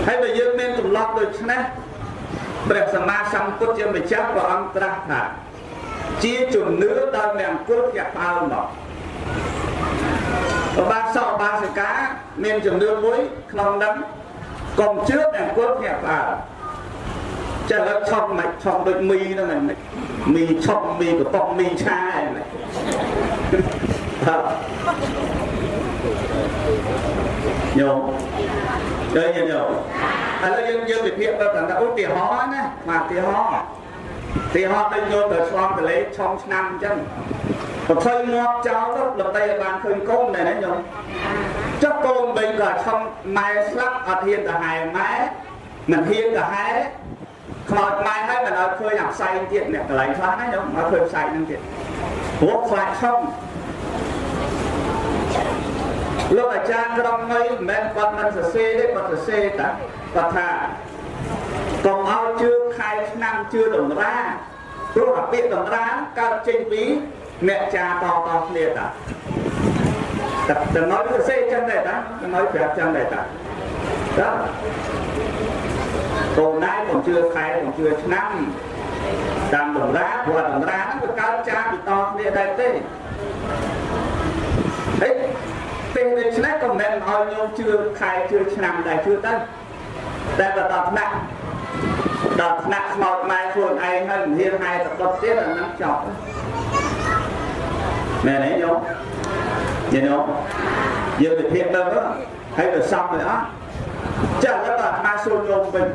ហើយបើយើងមានទម្លាប់ដូចនេះព្រះសម្មាសម្ពុទ្ធជាម្ចាស់ព្រះអង្គត្រាស់ថាជាជំនឿដោយមង្គលភ្ញាក់ផ្អើលមកឧបាសកឧបាសិកាមានជំនឿមួយក្នុងហ្នឹងកុំជឿមង្គលភ្ញាក់ផ្អើលចេះលើឆុងមិនឆុងដូចមីហ្នឹងហ្នឹងមីឆុងមីកំប៉ុងមីឆាហ្នឹងញោមដល់ញោមឥឡូវយើងវិភាគទៅថាឧទាហរណ៍ណាមកឧទាហរណ៍ដូចញោមទៅឆ្លងទលេឆុងឆ្នាំអញ្ចឹងប្រថុយងាប់ចោលទៅដើម្បីឲ្យបានឃើញកូនដែរណាញោមចុះកូនវិញក៏ឆុងម៉ែស្លាប់អត់ហ៊ានទៅហែម៉ែមិនហ៊ានទៅហែខ្មោចម៉ែហើយមិនឲ្យឃើញអាផ្សែងទៀតអ្នកកន្លែងខ្លះណាញោមឲ្យឃើញផ្សែងហ្នឹងទៀតព្រោះខ្លាចឆុងលោកអាចារ្យក្រុងនេះមិនមែនគាត់មិនសរសេរទេគាត់សរសេរតាគាត់ថាកុំឲ្យជឿខែឆ្នាំជឿតម្រាព្រោះអាពាក្យតម្រាកើតចេញពីអ្នកចាតតគ្នាតាតែណយសរសេរចឹងដែរតាណយប្រាប់ចឹងដែរតាតាកូនដែរកុំជឿខែកុំជឿឆ្នាំតាមតម្រាព្រោះតម្រាហ្នឹងវាកើតចាពីតគ្នាដែរទេហេពេលដូច្នេះក៏មិនឲ្យញោមជឿខែជឿឆ្នាំដែរជឿទៅតែបើដល់ថ្នាក់ខ្មោចម៉ែខ្លួនឯងហើយមិនហ៊ានហែទៅដុតទៀតអាហ្នឹងចប់មែនទេញោមញោមយើងវិភាគទៅហើយវាសំទៅអត់ចាស់แล้วអាត្មាសួរញោមវិញ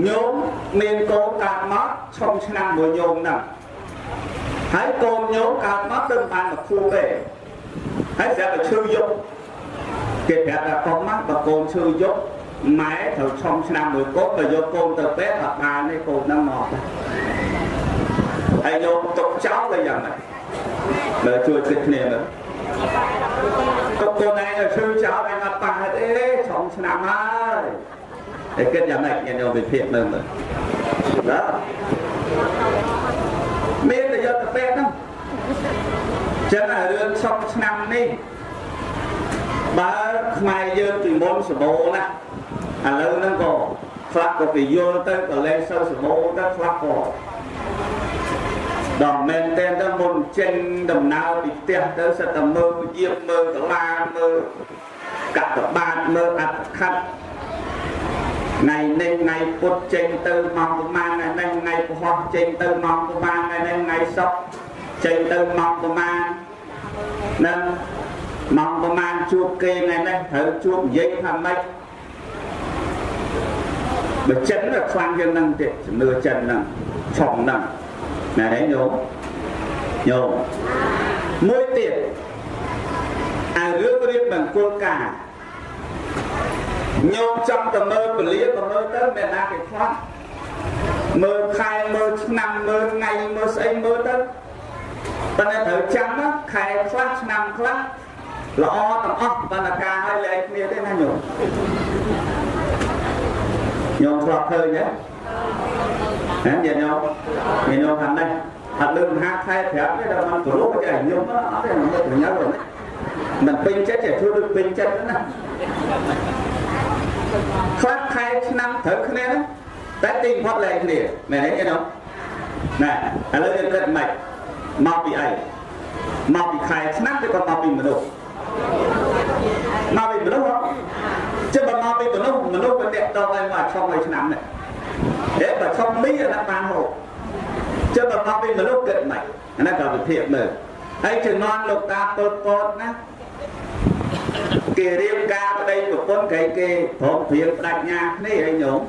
ញោមមានកូនកើតមកឆុងឆ្នាំមួយញោមហ្នឹងហើយកូនញោមកើតមកទៅបានមកខួបទេហើយស្រាប់តែឈឺយប់គេប្រាប់ថាកុំមកបើកូនឈឺយប់ម៉ែត្រូវឆុងឆ្នាំមួយកូនបើយកកូនទៅពេទ្យអត់បានទេកូនហ្នឹងមកហើយយកទុកចោលទៅយ៉ាងម៉េចមើលជួយគិតគ្នាមើលទុកកូនឯងឲ្យឈឺចោលឯងអត់ប៉ះទេឆុងឆ្នាំហើយតែគិតយ៉ាងម៉េចញាតិញោមវិភាគមើលមើលបាទមានតែយកទៅពេទ្យហ្នឹងចឹងរឿងឆុងឆ្នាំនេះបើខ្មែរយើងពីមុនសម្បូរណាស់ឥឡូវហ្នឹងក៏ខ្លះក៏គេយល់ទៅក៏លែងសូវសម្បូរទៅខ្លះក៏ដល់មែនទេទៅមុនចេញដំណើរពីផ្ទះទៅសិតតែមើលយាមមើលកាឡាមើលកតបាតមើលអត្តខិតថ្ងៃនេះថ្ងៃពុធចេញទៅម៉ោងប្រហែលថ្ងៃនេះថ្ងៃពហុចេញទៅម៉ោងប្រហែលថ្ងៃនេះថ្ងៃសុក្រចេញទៅម៉ោងប្រហែលនឹងម៉ោងប្រហែលជួបគេថ្ងៃនេះត្រូវជួបនិយាយថាម៉េចបើចិនវាខ្លាំងជាងហ្នឹងទៀតជំនឿចិនហ្នឹងឆុងហ្នឹងណែទេញោមញោមមួយទៀតអារឿងរៀបមង្គលការញោមចង់ទៅមើលពលាក៏មើលទៅមានណាគេខ្លាចមើលខែមើលឆ្នាំមើលថ្ងៃមើលស្អីមើលទៅប៉ុន្តែត្រូវចាំណាខែខ្លះឆ្នាំខ្លះល្អទាំងអស់បណ្ណាការឲ្យលែងគ្នាទេណាញោមញោមធ្លាប់ឃើញទេហ៎ញាតិញោមញាតិញោមខាងនេះអត់លើមហាខែប្រាប់ទេដល់มันព្រោះចេះញោមអត់ទេមិនញ៉ាំមិនពេញចិត្តចេះធ្វើដូចពេញចិត្តណាខ្លះខែឆ្នាំត្រូវគ្នាណាតែទីផុតលែងគ្នាមែនទេញោមណែឥឡូវយើងគិតមិនមកពីអីមកពីខែឆ្នាំឬក៏មកពីមនុស្សមកពីមនុស្សហ៎ chứ បើមកពីមនុស្សមនុស្សវាតាក់ទងឲ្យមកឆុងឲ្យឆ្នាំនេះហេបើឆុងមីអាហ្នឹងបានហូបchứ បើមកពីមនុស្សគិតមិនអាហ្នឹងក៏វិភាគមើលហើយជំនាន់លោកតាពតពតណាគេរៀបការប្តីប្រពន្ធគេគេព្រមព្រៀងបដិញ្ញាគ្នាហើយញោម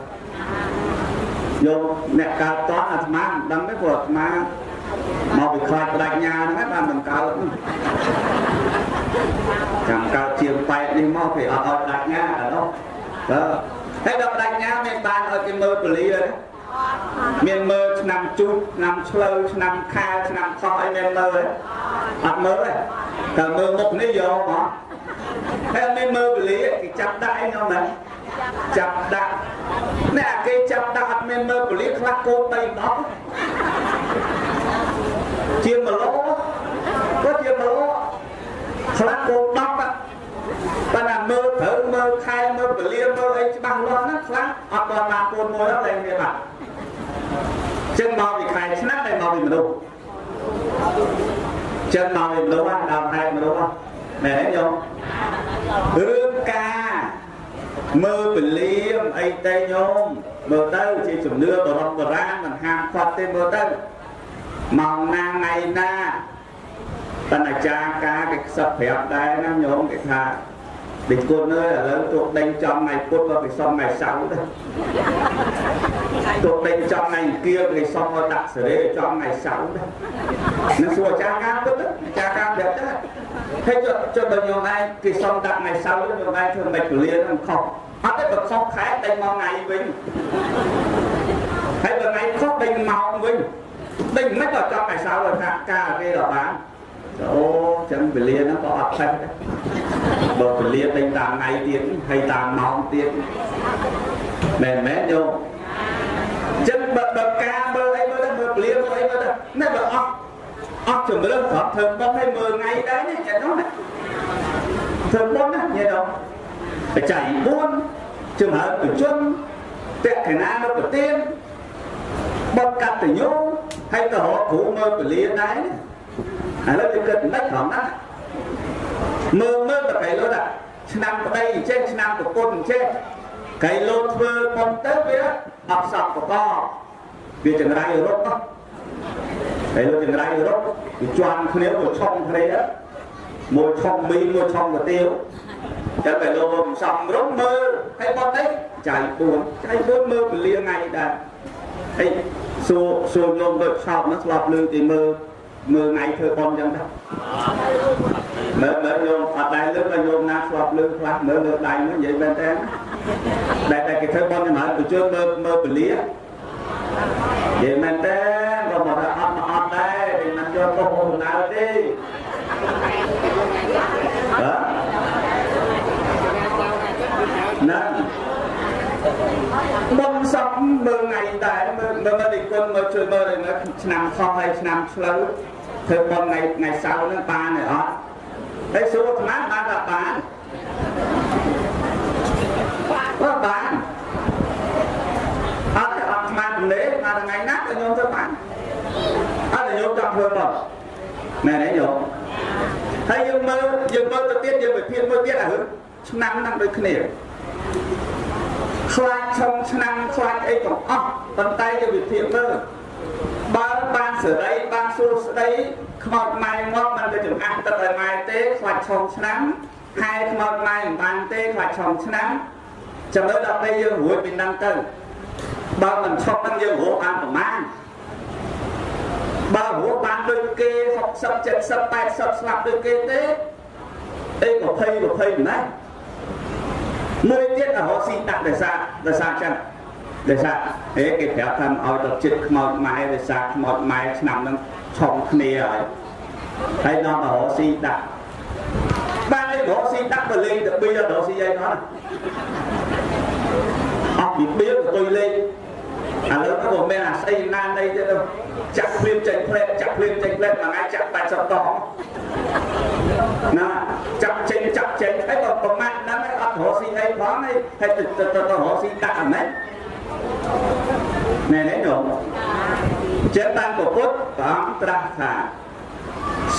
យកអ្នកកើតតអាត្មាមិនដឹងទេព្រោះអាត្មាមកពីខ្លាចបដិញ្ញាហ្នឹងបានមិនកើតចាំកើតជាងប៉ែតនេះមកគេអត់ឲ្យបដិញ្ញាដល់នោះបើហើយដល់បដិញ្ញាមានបានឲ្យគេមើលពលាទេមានមើលឆ្នាំជូតឆ្នាំឆ្លូវឆ្នាំខាលឆ្នាំខុសអីមានមើលទេអត់មើលទេតែមើលមុខនេះយកមកហើយមានមើលពលាគេចាប់ដាក់អីនោះមែនចាប់ដាក់អ្នកគេចាប់ដាក់អត់មានមើលពលាខ្លះកូន3 10ជាង1ឡូក៏ជា1ឡូខ្លះកូន10ប៉ុន្តែមើលត្រូវមើលខែមើលពលាមើលអីច្បាស់លាស់ណាខ្លះអត់ដល់បានកូនមួយដល់តែមានបាត់ចឹងមកពីខែឆ្នាំតែមកពីមនុស្សចឹងមកពីមនុស្សដល់ខែមនុស្សមែនទេញោមរឿងការមើលពលាមអីទេញោមមើលទៅជាជំនឿបរមបុរាណមិនហាមឃាត់ទេមើលទៅម៉ោងណាថ្ងៃណាបណ្ដាចារការគេខ្សឹបប្រាប់ដែរណាញោមគេថាដេញគុណអើយឥឡូវទោះដេញចំថ្ងៃពុទ្ធក៏គេសុំថ្ងៃសៅរ៍ដែរទោះដេញចំថ្ងៃអង្គារគេសុំឲ្យដាក់សេរីចំថ្ងៃសៅរ៍ដែរនឹងសួរអាចារ្យការពុទ្ធអាចារ្យការប្រាប់ដែរហើយចុះដល់ញោមឯងគេសុំដាក់ថ្ងៃសៅរ៍ញោមឯងធ្វើមិនពលានឹងខុសអត់ទេបើខុសខែដេញមកថ្ងៃវិញហើយបើថ្ងៃខុសដេញម៉ោងវិញដេញមិនក៏ចំថ្ងៃសៅរ៍ថាការគេដល់បានអូចឹងវេលាហ្នឹងក៏អត់ផេះដែរបើវេលាដេញតាមថ្ងៃទៀតហើយតាមម៉ោងទៀតមែនមែនយោចឹងបើការមើលអីមើលទៅមើលពលាមើលអីមើលទៅនេះបើអត់ជំរឿនគ្រាន់ធ្វើបុណ្យឲ្យមើលថ្ងៃដែរនេះចឹងនោះណាធ្វើបុណ្យណាញ៉េដល់បច្ច័យ4ជំរឿនប្រជុំតក្កណានៅប្រទៀនបុណ្យកតញ្ញូហើយក៏រកគ្រូមើលពលាដែរឥឡូវវាគិតមិនត្រង់ណាមើលមើលតែកៃលោថាឆ្នាំប្តីចេះឆ្នាំប្រពន្ធចេះកៃលោធ្វើប៉ុនទៅវាអត់សពប្រកបវាចង្រៃរត់កៃលោចង្រៃរត់វាជន់គ្នាមួយឆុងគ្នាមួយឆុងមីមួយឆុងកាទៀវចឹងកៃលោមិនសំរុំមើលហើយប៉ុននេះចៃ4ចៃ4មើលពលាថ្ងៃដែរហើយសួរញោមដូចឆោតនោះស្លាប់លឺគេមើលមើលថ្ងៃធ្វើប៉ុនចឹងដែរមើលមើលញោមអត់ដែរលើកដល់ញោមណាស្លាប់លើខ្លះមើលលើដៃនោះនិយាយមែនតើដែលតែគេធ្វើប៉ុនចឹងហើយទៅជឿមើលមើលពលានិយាយមែនតើក៏មកថាអត់មកអត់ដែរគេមិនយកទៅដំណើរទេហ៎ណាបំសំមើលថ្ងៃដែរមើលមើលនេះគុណមើលជួយមើលមើលឆ្នាំខុសហើយឆ្នាំឆ្លូវធ្វើប៉ុនថ្ងៃសៅរ៍ហ្នឹងបានទេអត់ហើយសួរអាត្មាបានថាបានបើបានអត់ទេអត់អាត្មាទំនេរមកថ្ងៃណាក៏ញោមធ្វើបានអត់ទេញោមចង់ធ្វើប៉ុនមែនទេញោមហើយយើងមើលទៅទៀតយើងវិភាគមួយទៀតអារឿងឆ្នាំហ្នឹងដូចគ្នាខ្លាចឆុងឆ្នាំខ្លាចអីទាំងអស់ប៉ុន្តែយើងវិភាគមើលបើបានសេរីបានសួស្តីខ្មោចម៉ែងាប់មិនទៅចំអាស់ទឹកឲ្យម៉ែទេខ្លាចឆុងឆ្នាំហែខ្មោចម៉ែមិនបានទេខ្លាចឆុងឆ្នាំចាំមើលដល់ពេលយើងរួចពីហ្នឹងទៅបើមិនឆុងហ្នឹងយើងរស់បានប្រមាណបើរស់បានដូចគេ60 70 80ស្លាប់ដូចគេទេអី20 20ម្ល៉េះមួយទៀតរកស៊ីដាក់ដោយសារចឹងដោយសារហេគេប្រាប់ថាឲ្យដល់ចិត្តខ្មោចម៉ែដោយសារខ្មោចម៉ែឆ្នាំហ្នឹងឆុងគ្នាហើយដល់មករកស៊ីដាក់បានឯងរកស៊ីដាក់បើលេងទៅបៀរកស៊ីអីនោះអស់ពីបៀទៅលេងឥឡូវក៏មានអាស្អីណានៃទៀតទៅចាក់ភ្លាមចេញផ្លែចាក់ភ្លាមចេញផ្លែមួយថ្ងៃចាក់80តងណាចាក់ចេញហើយបើប្រមាថហ្នឹងឯងអត់រកស៊ីអីផងហើយទៅទៅរកស៊ីដាក់អាម៉េចណែនេះញោមចិត្តបានពុទ្ធព្រះអង្គត្រាស់ថា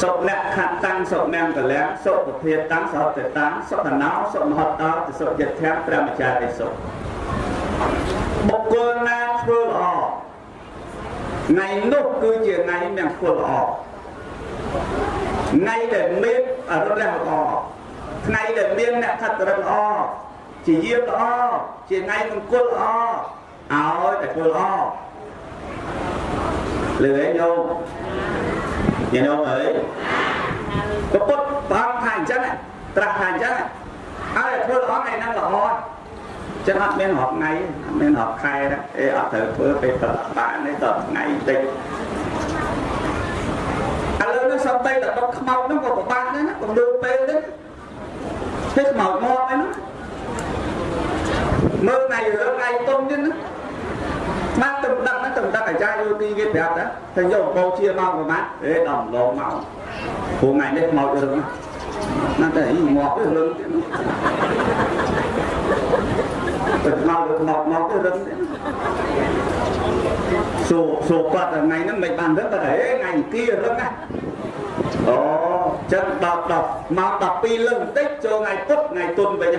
សុនខតាំងសុមង្គលៈសុពភាតាំងសហតតាំងសុខណោសុមហតោសុយធៈព្រះម្ចាស់រិសុបុគ្គលណាធ្វើល្អថ្ងៃនោះគឺជាថ្ងៃមានធ្វើល្អថ្ងៃដែលមានអរិយល្អថ្ងៃដែលមានអ្នកខត្តរិទ្ធល្អជាយាមល្អជាថ្ងៃមង្គលល្អ ឲ្យតែធ្វើល្អលឺឯងញោមញោមអើយពុទ្ធព្រះអង្គថាអញ្ចឹងត្រាស់ថាអញ្ចឹងឲ្យធ្វើល្អថ្ងៃហ្នឹងល្អចឹងអត់មានរាប់ថ្ងៃអត់មានរាប់ខែទេអត់ត្រូវធ្វើពេលប្របានទេតថ្ងៃតិចឥឡូវនេះសំបីតែដុតខ្មោចហ្នឹងក៏ពិបាកដែរណាកុំលើពេលហ្នឹងទេខ្មោចងាប់អីហ្នឹងមើលថ្ងៃរឿងថ្ងៃទុំទៀតណាមកទៅដឹកហ្នឹងទៅដឹកអាចារ្យយោទីគេប្រាប់ថាថាយកបោជាមកប្រហែលអេដល់ម្ដងមកព្រោះថ្ងៃនេះខ្មោចរឹងណាស់តែអីងាប់ទៅរឹងទៀតទៅខ្មោចទៅខ្មោចមកទៅរឹងទៀតសួរសួរគាត់ថ្ងៃហ្នឹងមិនបានរឹងគាត់ថាអេថ្ងៃអង្គាររឹងណាអូចឹងដល់10ម៉ោង12លឹងបន្តិចចូលថ្ងៃពុធថ្ងៃទុនវិញ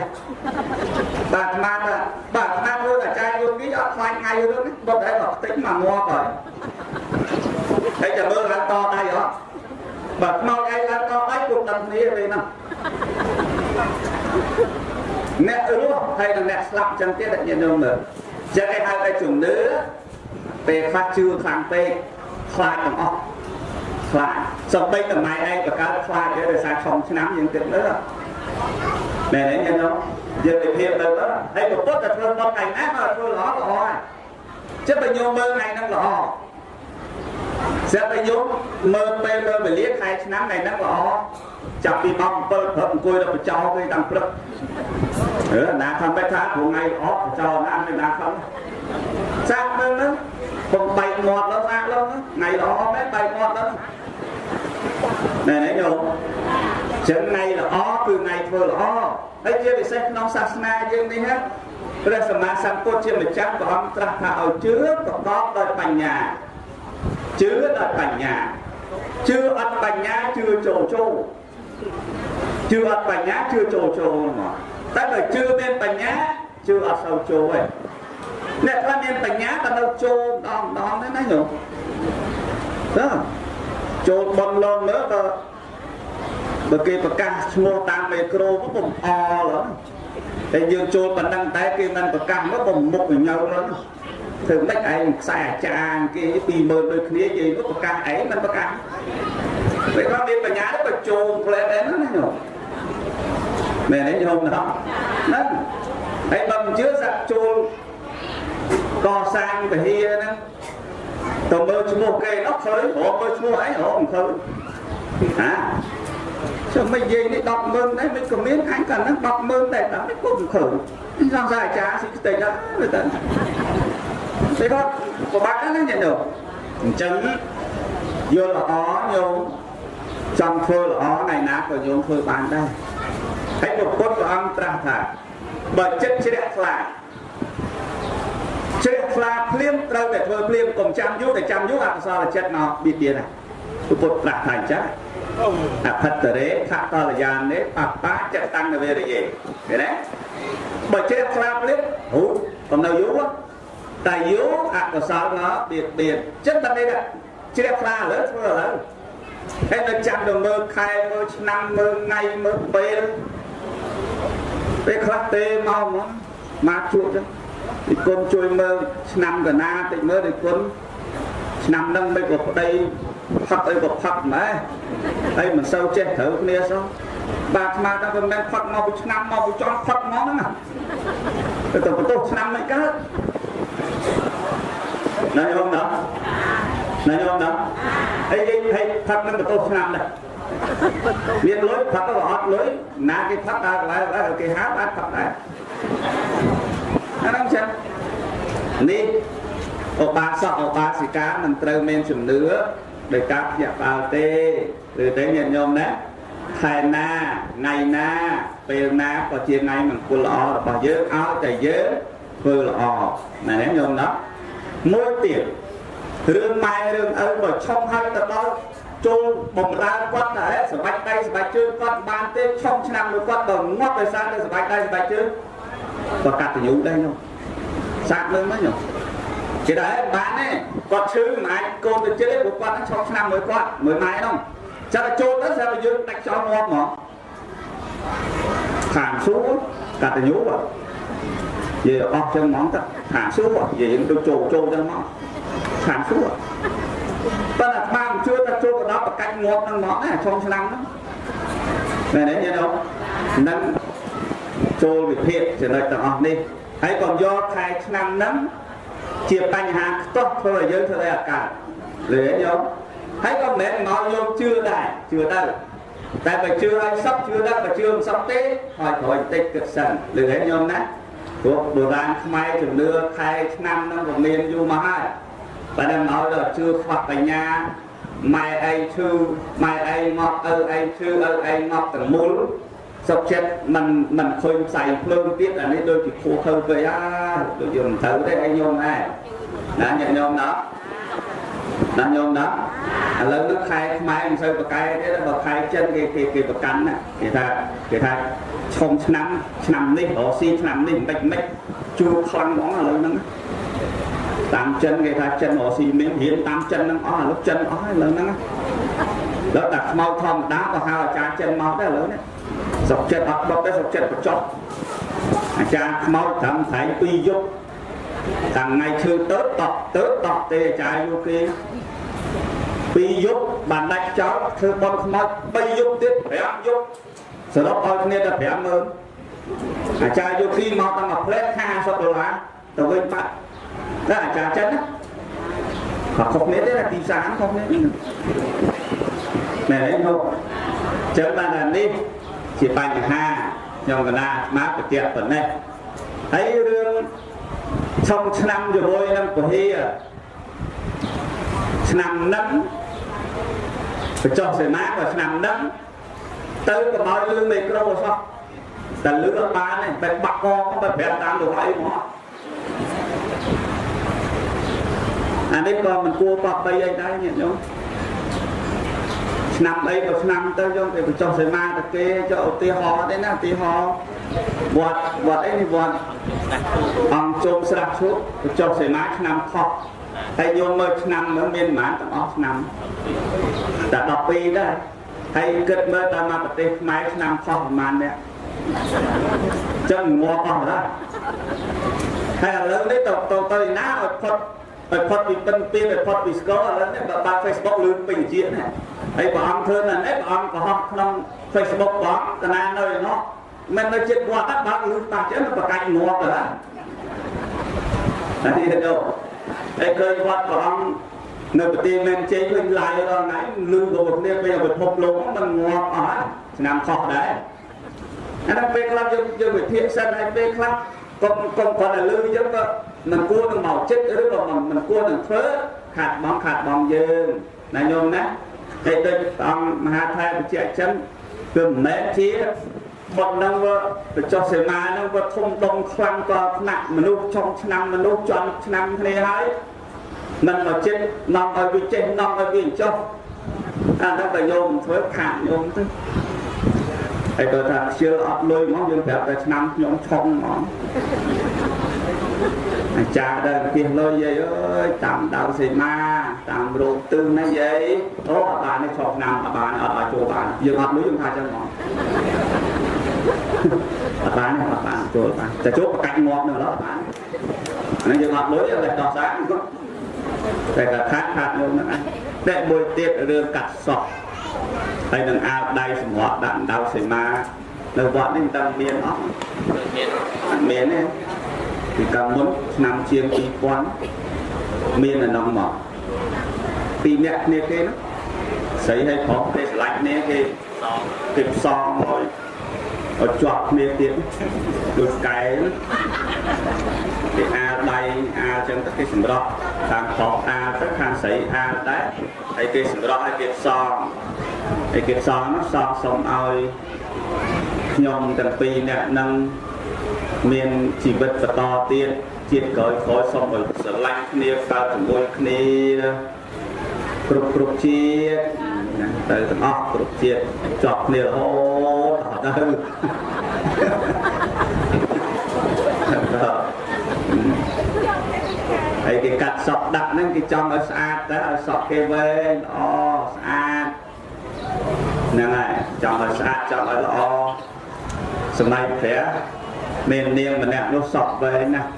បាទអាត្មាថាបាទអាត្មាធ្វើអាចារ្យយោគីអត់ខ្លាចថ្ងៃរឹងបុតហើយមកខ្ទេចមកងាប់ហើយហើយចាំមើលឡើងតដៃអត់បើខ្មោចឯងឡើងតដៃពុកដឹងគ្នាពេលហ្នឹងអ្នករស់ហើយនិងអ្នកស្លាប់ចឹងទៀតញាតិញោមមើលចឹងឯងហៅតែជំនឿពេលខ្លះជឿខ្លាំងពេកខ្លាចទាំងអស់ខ្លាចសំបីតម្លៃឯងបង្កើតខ្លាចទេដោយសារឆុងឆ្នាំយើងគិតមើលមែនទេញាតិញោមយើងវិភាគមើលទៅហើយពុទ្ធតែធ្វើបុណ្យថ្ងៃណាមកធ្វើល្អល្អហើយចិត្តបើញោមមើលថ្ងៃហ្នឹងល្អស្រាប់តែញោមមើលពេលមើលវេលាខែឆ្នាំថ្ងៃហ្នឹងល្អចាប់ពីម៉ោង7ព្រឹកអង្គុយដល់បចោគេតាំងព្រឹកអឺណាខំបែបថាព្រោះថ្ងៃល្អបចោណាមិនណាខំសាកមើលហ្នឹងពងបែកមាត់ដល់សាកឡើងថ្ងៃល្អមែនបែកមាត់ដល់ណែណែញោមចឹងថ្ងៃល្អគឺថ្ងៃធ្វើល្អហើយជាពិសេសក្នុងសាសនាយើងនេះណាព្រះសម្មាសម្ពុទ្ធជាម្ចាស់ព្រះអង្គត្រាស់ថាឲ្យជឿប្រកបដោយបញ្ញាជឿដោយបញ្ញាជឿអត់បញ្ញាជឿចូលចូលជឿអត់បញ្ញាជឿចូលចូលហ្មងតែបើជឿមានបញ្ញាជឿអត់សូវចូលទេអ្នកខ្លះមានបញ្ញាក៏នៅចូលម្ដងម្ដងដែរណាញោមតើចូលបនលងមើលក៏បើគេប្រកាសឈ្មោះតាមមេក្រូមកពុំអល់តែយើងចូលប៉ុណ្ណឹងតែគេមិនប្រកាសមកពុំមុខញើហ្នឹងធ្វើមិនឯងខ្សែអាចារ្យគេ20000ដូចគ្នានិយាយមកប្រកាសឯងមិនប្រកាសពេលគាត់មានបញ្ញាទៅក៏ចូលផ្លែដែរណាញោមមែនទេញោមណោះហ្នឹងហើយបើមិនជឿសាក់ចូលកសាងពហិហ្នឹងទៅមើលឈ្មោះគេអត់ឃើញព្រោះមើលឈ្មោះឯងរកមិនឃើញហាចុះមិននិយាយនេះ100000ដែរមិនក៏មានអញក៏ហ្នឹង100000ដែរតែមិនក៏មិនឃើញសង្ស័យអាចារ្យស៊ីខ្ទេចដល់ទៅតែគាត់ពិបាកណាស់ញ៉ឹងអញ្ចឹងយល់ល្អញោមចង់ធ្វើល្អថ្ងៃណាក៏ញោមធ្វើបានដែរហើយពុទ្ធព្រះអង្គត្រាស់ថាបើចិត្តជ្រះថ្លាជ្រះថ្លាភ្លាមត្រូវតែធ្វើភ្លាមកុំចាំយូរតែចាំយូរអកុសលចិត្តមកបៀតបៀនណាពុទ្ធត្រាស់ថាអញ្ចឹងអភត្តរេខតលយានេបបាចិត្តតាំងនវេរយេឃើញទេបើជ្រះថ្លាភ្លាមហូកុំនៅយូរតែយូរអកុសលមកបៀតបៀនចិត្តតែនេះជ្រះថ្លាឥឡូវធ្វើឥឡូវហើយនៅចាំទៅមើលខែមើលឆ្នាំមើលថ្ងៃមើលពេលពេលខ្លះទេមកហ្មងមកជួបចឹងទីគុណជួយមើលឆ្នាំកណាតិចមើលទីគុណឆ្នាំហ្នឹងមិនក៏ប្តីផឹកអីក៏ផឹកម៉ែហើយមិនសូវចេះត្រូវគ្នាសោះបាទអាត្មាថាមិនមែនផឹកមកពីឆ្នាំមកពីចង់ផឹកមកហ្នឹងណាតែបន្ទោសឆ្នាំមិនកើតណាញោមណាណាញោមណាហើយយើងឲ្យផឹកនឹងបន្ទោសឆ្នាំដែរមានលុយផឹកក៏អត់លុយណាគេផឹកដល់កន្លែងគេហាអាចផឹកដែរអាហ្នឹងចឹងនេះឧបាសកឧបាសិកាមិនត្រូវមានជំនឿដោយការភ្ញាក់ផ្អើលទេឬទេញាតិញោមណាខែណាថ្ងៃណាពេលណាក៏ជាថ្ងៃមង្គលល្អរបស់យើងឲ្យតែយើងធ្វើល្អណាញោមណាមួយទៀតរឿងម៉ែរឿងឪបើឆុងហើយទៅដល់ចូលបំរើគាត់តែសម្បាច់ដៃសម្បាច់ជើងគាត់បានទេឆុងឆ្នាំមួយគាត់បើងាប់ដោយសារតែសម្បាច់ដៃសម្បាច់ជើងក៏កតញ្ញូដែរញោមសាកមើលមើលញោមគេដែរបានទេគាត់ឈឺមិនអាចកូនទៅជិតទេព្រោះគាត់ហ្នឹងឆុងឆ្នាំមួយគាត់មួយម៉ែហ្នឹងចាំតែចូលទៅស្រាប់តែយើងដាច់ចោលងាប់ហ្មងខាងសួរកតញ្ញូ និយាយអស់ចឹងហ្មងទៅខានសួរនិយាយដូចចូលចូលចឹងមកខានសួរប៉ុន្តែអាត្មាមិនជឿថាចូលទៅដល់ប្រកាច់ងាប់ហ្នឹងហ្មងណាឆុងឆ្នាំហ្នឹងមែនទេញាតិញោមនឹងចូលវិភាគចំណុចទាំងអស់នេះហើយកុំយកខែឆ្នាំហ្នឹងជាបញ្ហាខ្ទាស់ធ្វើឲ្យយើងធ្វើឲ្យអាកាសលឺញោមហើយក៏មិនមែនមកយកជឿដែរជឿទៅតែបើជឿឲ្យសពជឿដែរបើជឿមិនសពទេហើយក្រោយតិចគិតសិនលឺញោមណាព្រោះបុរាណខ្មែរជំនឿខែឆ្នាំហ្នឹងក៏មានយូរមកហើយបើតែមកដល់ជឿខ្វះបញ្ញាម៉ែឯងឈឺម៉ែឯងងាប់ឪឯងឈឺឪឯងងាប់ទាំងមូលសុខចិត្តមិនមិនឃើញផ្សៃភ្លើងទៀតអានេះដូចជាខួរខើពេកអាដូចយើងមិនត្រូវទេឯងញោមដែរណាញាតិញោមណាណាញោមណាឥឡូវនេះខែខ្មែរមិនសូវប្រកែទេបើខែចិនគេគេគេប្រកាន់ណាគេថាគេថាឆុងឆ្នាំឆ្នាំនេះរកស៊ីឆ្នាំនេះមិនមិនជួខ្លាំងហ្មងឥឡូវហ្នឹងតាមចិនគេថាចិនរកស៊ីមានរៀនតាមចិនហ្នឹងអស់ឥឡូវចិនអស់ហើយឥឡូវហ្នឹងដល់តែខ្មោចធម្មតាក៏ហៅអាចារ្យចិនមកដែរឥឡូវនេះសុកចិត្តអត់បត់ទេសុកចិត្តបញ្ចុះអាចារ្យខ្មោចត្រឹមថ្ងៃ2យប់តាំងថ្ងៃឈឺទៅតក់ទៅតក់ទេអាចារ្យយូគេពីរយប់បានដាច់ចោលធ្វើបន់ខ្មោច3យប់ទៀត5យប់សរុបឲ្យគ្នាតែ50000អាចារ្យយោគីមកតាំងមួយផ្លែ50ដុល្លារទៅវិញបាត់តែអាចារ្យចិនណាក៏ខុសគ្នាទេណាទីផ្សារខុសគ្នាមែនទេលោកចឹងបានថានេះជាបញ្ហាខ្ញុំកណាមកប្រតិប៉ុណ្ណេះហើយរឿងឆុងឆ្នាំជាមួយនឹងពហិឆ្នាំហ្នឹងបញ្ចុះសេមាក៏ឆ្នាំហ្នឹងទៅកុំឲ្យលឺមីក្រូសោះតែលឺអត់បានទេបែបបាក់កបែបប្រាប់តាមលោកអីមកអានេះក៏មិនគួរបបបីអីដែរញាតិញោមឆ្នាំអីក៏ឆ្នាំទៅយកទៅបញ្ចុះសេមាទៅគេចុះឧទាហរណ៍ទេណាឧទាហរណ៍វត្តវត្តអីនេះវត្តអង្គជុំស្រះឈុបញ្ចុះសេមាឆ្នាំខុសហើយញោមមើលឆ្នាំហ្នឹងមានប្រហែលទាំងអស់ឆ្នាំតែ12ដែរហើយគិតមើលតាមប្រទេសខ្មែរឆ្នាំខុសប្រហែលអ្នកចឹងងាប់អស់ដែរហើយឥឡូវនេះទៅទៅទៅណាឲ្យផុតឲ្យផុតពីពិនពៀនឲ្យផុតពីស្គរឥឡូវនេះបើបើក Facebook លឿនពេញជាតិណាហើយព្រះអង្គធ្វើណានេះព្រះអង្គកុហកក្នុង Facebook បងកណានៅឯនោះមិននៅចិត្តវត្តបើកលឿនប៉ះចឹងប្រកាច់ងាប់ទៅហើយនេះទៅហើយឃើញវត្តព្រះអង្គនៅប្រទេសមែនជ័យឃើញឡាយរាល់ថ្ងៃលឺរបស់គ្នាពេលពិភពលោកมันងាប់អស់ហើយឆ្នាំខុសដែរអានោះពេលខ្លះយើងយើងវិភាគសិនហើយពេលខ្លះកុំកុំគាត់តែលឺអញ្ចឹងក៏មិនគួរនឹងមកចិត្តឬក៏មិនគួរនឹងធ្វើខាត់បងខាត់បងយើងណាញោមណាហើយដូចព្រះអង្គមហាថែបញ្ជាក់ចឹងគឺមិនមែនជាបុណ្យនឹងបញ្ចុះសេមានឹងវាធំដុំខ្លាំងក៏ថ្នាក់មនុស្សចុងឆ្នាំមនុស្សចំឆ្នាំគ្នាហើយមិនមកចិត្តនាំឲ្យវាចេះនាំឲ្យវាចុះអានោះបើញោមធ្វើខាតញោមទៅហើយគាត់ថាខ្ជិលអត់លុយហ្មងយើងប្រាប់តែឆ្នាំខ្ញុំឆុងហ្មងអាចារ្យដែលពីលុយយាយអើយតាមដៅសីមាតាមរោគទឹងណាយាយអូអត់បានទេឆុងឆ្នាំអត់បានអត់ឲ្យចូលបានយើងអត់លុយយើងថាចឹងហ្មងអត់បានទេអត់បានចូលបានតែចូលប្រកាច់ងាប់នៅឡើយអត់បានអានេះយើងអត់លុយតែដោះសាតែក៏ខាតខាតញោមហ្នឹងឯងតែមួយទៀតរឿងកាត់សក់ហើយនឹងអាវដៃសម្រក់ដាក់ដៅសីមានៅវត្តនេះមិនដឹងមានអត់
មាន
អត់មានទេពីកាលមុនឆ្នាំជាង2000មាននៅក្នុងមកពីរអ្នកគ្នាគេនោះស្រីហើយប្រុសគេស្រឡាញ់គ្នាគេ
សង
គេផ្សងឲ្យឲ្យជាប់គ្នាទៀតដូចកែគេអាលដៃអាលចឹងទៅគេសម្រក់ខាងប្រុសអាលទៅខាងស្រីអាលដែរហើយគេសម្រក់ឲ្យគេផ្សងហើយគេផ្សងនោះផ្សងសុំឲ្យខ្ញុំទាំងពីរអ្នកនឹងមានជីវិតបន្តទៀតជាតិក្រោយក្រោយសុំឲ្យស្រឡាញ់គ្នាកើតជាមួយគ្នាគ្រប់គ្រប់ជាតិណាទៅទាំងអស់គ្រប់ជាតិជាប់គ្នារហូតដល់ទៅហើយគេកាត់សក់ដាក់ហ្នឹងគេចង់ឲ្យស្អាតតែឲ្យសក់គេវែងល្អស្អាតហ្នឹងហើយចង់ឲ្យស្អាតចង់ឲ្យល្អសម័យព្រះ មាននាងម្នាក់នោះសក់វែងណាស់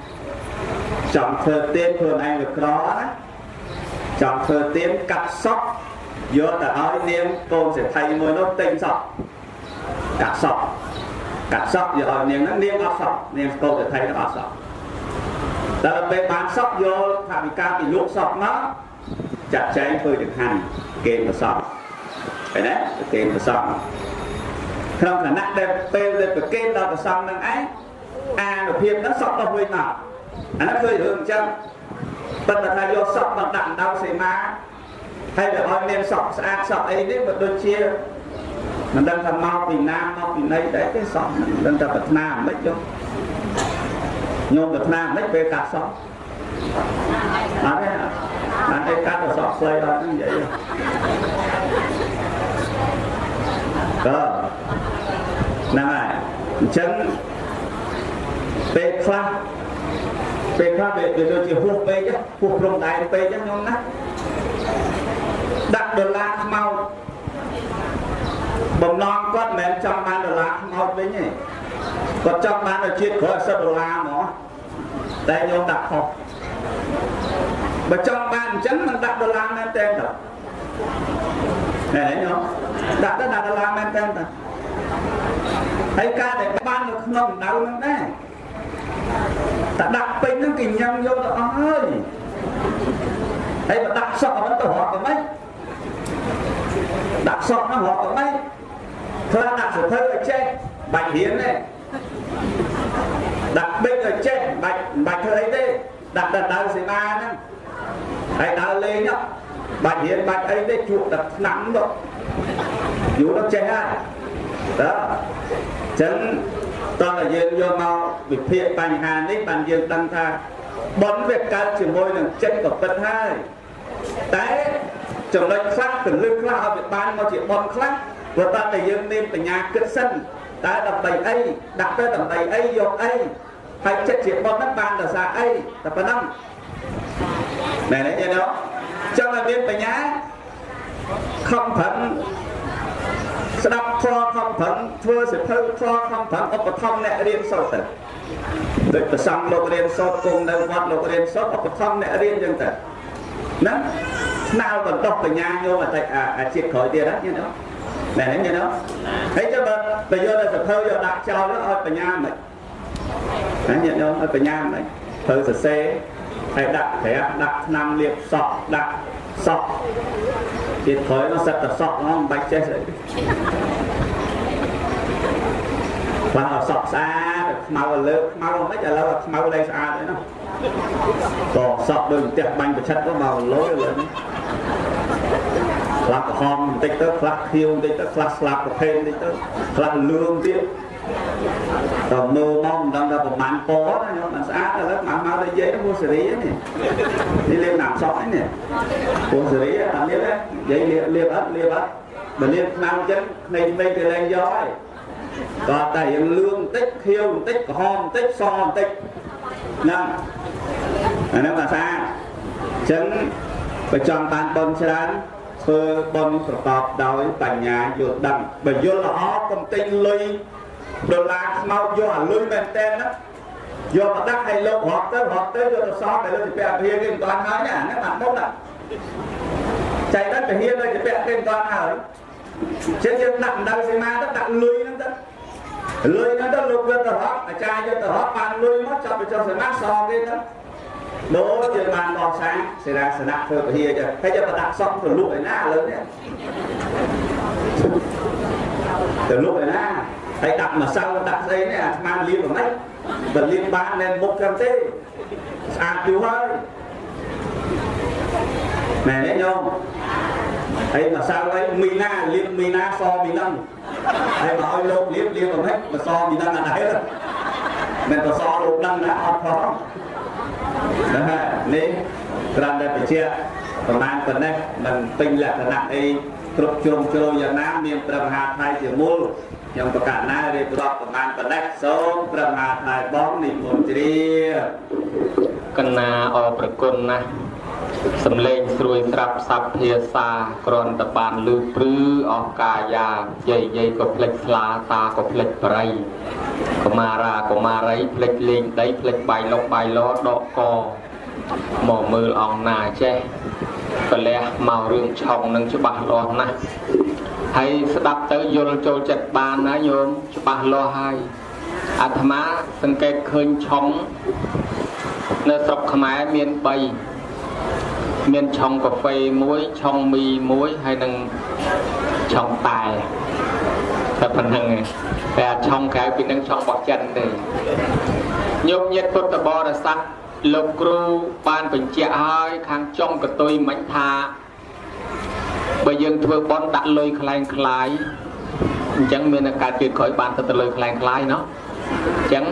ចង់ធ្វើទៀនខ្លួនឯងវាក្រណាចង់ធ្វើទៀនកាត់សក់យកទៅឲ្យនាងកូនសេដ្ឋីមួយនោះទិញសក់កាត់សក់កាត់សក់យកឲ្យនាងហ្នឹងនាងអត់សក់នាងកូនសេដ្ឋីហ្នឹងអត់សក់តែដល់ពេលបានសក់យកថាវិការពីលក់សក់មកចាត់ចែងធ្វើចង្ហាន់គេមកសក់ឃើញទេគេមកសក់ក្នុងខណៈដែលពេលដែលប្រគេនដល់ព្រះសង្ឃនឹងឯងអានុភាពហ្នឹងសក់ទៅវិញមកអាហ្នឹងឃើញរឿងអញ្ចឹងប៉ុន្តែថាយកសក់មកដាក់ដៅសីមាហើយវាឲ្យមានសក់ស្អាតសក់អីនេះវាដូចជាមិនដឹងថាមកពីណាមកពីណីដែរទេសក់មិនដឹងថាប្រាថ្នាមិនចុះញោមប្រាថ្នាមិនពេលកាត់សក់អត់ទេអត់ទេកាត់សក់ខ្លីអត់ហ្នឹងនិយាយក៏ហ្នឹងហើយអញ្ចឹងពេលខ្លះពេលខ្លះវាដូចជាហួសពេកហួសព្រំដែនពេកខ្ញុំណាដាក់ដុល្លារខ្មោចបំណងគាត់មិនមែនចង់បានដុល្លារខ្មោចវិញទេគាត់ចង់បានឲ្យជាតិក្រោយ10ដុល្លារហ្មងតែញោមដាក់ខុសបើចង់បានអញ្ចឹងមិនដាក់ដុល្លារមែនទេតើណែញោមដាក់ទៅដាក់ដុល្លារមែនទេតើហើយការដែលបាននៅក្នុងដៅហ្នឹងដែរតែដាក់ពេញហ្នឹងគេញ៉ាំយកទៅអស់ហើយហើយបើដាក់សក់ហ្នឹងទៅរកទៅម៉េចដាក់សក់ហ្នឹងរកទៅម៉េចខ្លះដាក់សភៅឲ្យចេះបាច់រៀនទេដាក់បិចឲ្យចេះបាច់មិនបាច់ធ្វើអីទេដាក់តែដៅសីមាហ្នឹងហើយដើរលេងបាច់រៀនបាច់អីទេជក់តែឆ្នាំទៅយូរទៅចេះហើយតើអញ្ចឹងតើយើងយកមកវិភាគបញ្ហានេះបានយើងដឹងថាបុណ្យវាកើតជាមួយនឹងចិត្តក៏ពិតហើយតែចំណុចខ្លះកលឹះខ្លះឲ្យវាបានមកជាបុណ្យខ្លះព្រោះតែយើងមានបញ្ញាគិតសិនតើដើម្បីអីដាក់ទៅដើម្បីអីយកអីហើយចិត្តជាបុណ្យហ្នឹងបានដោយសារអីតែប៉ុណ្ណឹងមែនទេញ៉េចង់ឲ្យមានបញ្ញាខំប្រឹងស្ដាប់ធម៌ខំប្រឹងធ្វើសិភៅធម៌ខំប្រឹងឧបត្ថម្ភអ្នករៀនសូត្រទៅដូចប្រសង់លោករៀនសូត្រគង់នៅវត្តលោករៀនសូត្រឧបត្ថម្ភអ្នករៀនចឹងទៅណាស្នាលបន្តបញ្ញាញោមអតិអាជាតិក្រោយទៀតណាញ៉េមែនទេញ៉េហើយចុះបើយកតែសិភៅយកដាក់ចោលឲ្យបញ្ញាមិនណាញាតិញោមឲ្យបញ្ញាមិនធ្វើសរសេរហើយដាក់ក្រាស់ដាក់ថ្នាំលាបសក់ដាក់សក់ទៀតក្រោយមកសិតតែសក់ហ្មងមិនបាច់ចេះស្អីខ្លះឲ្យសក់ស្អាតខ្មៅឲ្យលើខ្មៅមិនឥឡូវខ្មៅលែងស្អាតអីនោះក៏សក់ដូចផ្ទះបាញ់ប្រឆិតមកលយឥឡូវនេះខ្លះក្រហមបន្តិចទៅខ្លះខៀវបន្តិចទៅខ្លះស្លាប់ប្រភេទបន្តិចទៅខ្លះលឿងទៀតតើមើលមកមិនដឹងថាប្រមាណពណ៌ណាខ្ញុំមិនស្អាតឥឡូវមកមកទៅនិយាយពោះសេរីនេះនេះលាបណាំសក់នេះពោះសេរីអត់លាបទេនិយាយលាបលាបអត់លាបអត់បើលាបខ្មៅអញ្ចឹងក្មេងៗគេលែងយកហើយក៏តែយើងលឿងបន្តិចខៀវបន្តិចក្រហមបន្តិចសបន្តិចហ្នឹងអាហ្នឹងអាសាអញ្ចឹងបើចង់បានបុណ្យច្រើនធ្វើបុណ្យប្រកបដោយបញ្ញាយល់ដឹងបើយល់ល្អកុំទិញលុយដុល្លារខ្មោចយកអាលុយមែនតើហ្នឹងយកមកដាក់ឲ្យលោករាប់ទៅរាប់ទៅយកទៅសល់តែលើជាពាក់អាភាគេមិនតាន់ហើយណាហ្នឹងបានមុនណាចៃដល់ពហិលើជាពាក់គេមិនតាន់ហើយជាងយើងដាក់ដៅសីមាទៅដាក់លុយហ្នឹងទៅលុយហ្នឹងទៅលោកយកទៅរាប់អាចារ្យយកទៅរាប់បានលុយមកចាប់ទៅចុះសីមាសងគេទៅដូចយើងបានបោះសាងសេរាសនៈធ្វើពហិចឹងហើយយកមកដាក់សក់ទៅលក់ឯណាឥឡូវនេះទៅលក់ឯណាហើយដាក់ម្សៅដាក់ស្អីនេះអាស្មានលាបមិនបើលាបបានណែមុខចឹងទេស្អាតយូរហើយមែនទេញោមហើយម្សៅអីមីណាលាបមីណាសមីនឹងហើយបើឲ្យលោកលាបលាបមិនបើសមីនឹងអត់ដែរមិនបើសលោកនឹងណាអត់ផងហ្នឹងហើយនេះគ្រាន់តែបញ្ជាក់ប្រមាណប៉ុណ្ណេះមិនពេញលក្ខណៈអីគ្រប់ជ្រុងជ្រោយយ៉ាងណាមានព្រះមហាថៃជាមូលខ្ញុំប្រកាសណារៀបរាប់ប្រមាណប៉ុណ្ណេះសូមព្រះមហាថៃបងនិមន្តជ្រាប។
កណាអរប្រគុណណាស់សំលេងស្រួយស្រាប់សព្វភាសាគ្រាន់តែបានលឺព្រឺអស់កាយាយាយយាយក៏ភ្លេចស្លាតាក៏ភ្លេចបរិយកុមារាកុមារីភ្លេចលេងដីភ្លេចបាយលុកបាយឡដកកមកមើលអង្គណាចេះប្រលះមករឿងឆុងនឹងច្បាស់លាស់ណាស់ហើយស្ដាប់ទៅយល់ចូលចិត្តបានណាញោមច្បាស់លាស់ហើយអាត្មាសង្កេតឃើញឆុងនៅស្រុកខ្មែរមាន3មានឆុងកាហ្វេមួយឆុងមីមួយហើយនឹងឆុងតែតែប៉ុណ្្នឹងឯងតែអាឆុងក្រៅពីនឹងឆុងរបស់ចិនទេញោមញាតិពុទ្ធបរិស័ទលោកគ្រូបានបញ្ជាក់ហើយខាងចុងកតុយមិញថាបើយើងធ្វើបន់ដាក់លុយខ្លែងខ្លាយអញ្ចឹងមានឱកាសទៀតក្រោយបានទៅលុយខ្លែងខ្លាយណោះអញ្ចឹង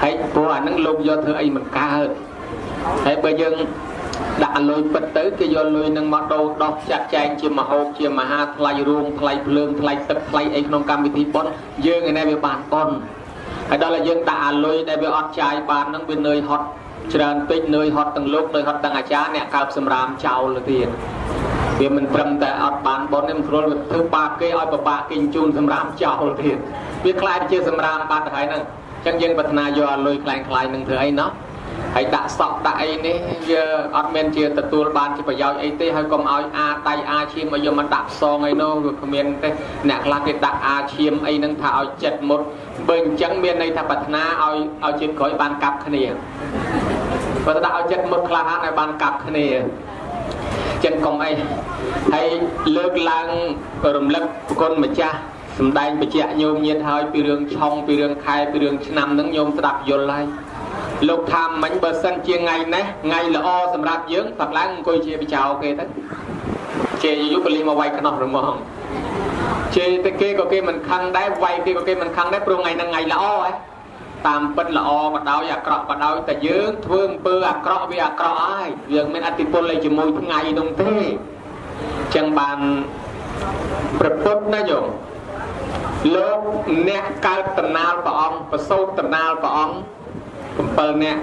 ហើយព្រោះអានឹងលោកយកធ្វើអីមិនកើតហើយបើយើងដាក់លុយពិតទៅគេយកលុយនឹងមកដូរដោះចាត់ចែងជាមហូបជាមហាថ្លៃរួមថ្លៃភ្លើងថ្លៃទឹកថ្លៃអីក្នុងកម្មវិធីបុណ្យយើងឯនេះវាបានបុណ្យហើយដល់តែយើងដាក់អាលុយដែលវាអត់ចាយបាននឹងវានឿយហត់ច្រើនពេកនឿយហត់ទាំងលោកនឿយហត់ទាំងអាចារ្យអ្នកកើបសម្រាមចោលទៅទៀតវាមិនត្រឹមតែអត់បានបុណ្យទេមិនស្រួលវាធ្វើបាបគេឲ្យពិបាកគេជូនសម្រាមចោលទៀតវាខ្លាចជាសម្រាមបាត់ទៅហើយហ្នឹងអញ្ចឹងយើងប្រាថ្នាយកអាលុយខ្លែងខ្លាយនឹងធ្វើអីណោះហើយដាក់សក់ដាក់អីនេះវាអត់មានជាទទួលបានជាប្រយោជន៍អីទេហើយកុំឲ្យអាដៃអាឈាមឲ្យយកមកដាក់ផ្សងអីនោះវាគ្មានទេអ្នកខ្លះគេដាក់អាឈាមអីហ្នឹងថាឲ្យចិត្តមុតបើអញ្ចឹងមានន័យថាប្រាថ្នាឲ្យជាតិក្រោយបានកាប់គ្នាបើដាក់ឲ្យចិត្តមុតខ្លះឲ្យបានកាប់គ្នាចឹងកុំអីហើយលើកឡើងរំលឹកប្រគុណម្ចាស់សម្ដែងបញ្ជាក់ញោមញាតហើយពីរឿងឆុងពីរឿងខែពីរឿងឆ្នាំហ្នឹងញោមស្ដាប់យល់ហើយលោកថាមិញបើសិនជាថ្ងៃនេះថ្ងៃល្អសម្រាប់យើងផឹកឡើងអង្គុយជាបចោគេទៅជាយុបលីមកវាយខ្នោះរមងជេទៅគេក៏គេមិនខឹងដែរវាយគេក៏គេមិនខឹងដែរព្រោះថ្ងៃហ្នឹងថ្ងៃល្អហ៎តាមពិតល្អក៏ដោយអាក្រក់ក៏ដោយតែយើងធ្វើអំពើអាក្រក់វាអាក្រក់ហើយយើងមានអធិពលអីជាមួយថ្ងៃនោះទេចឹងបានប្រពុតណាញោមលោកអ្នកកើតតំណាលព្រះអង្គប្រសូតតំណាលព្រះអង្គ7នាក់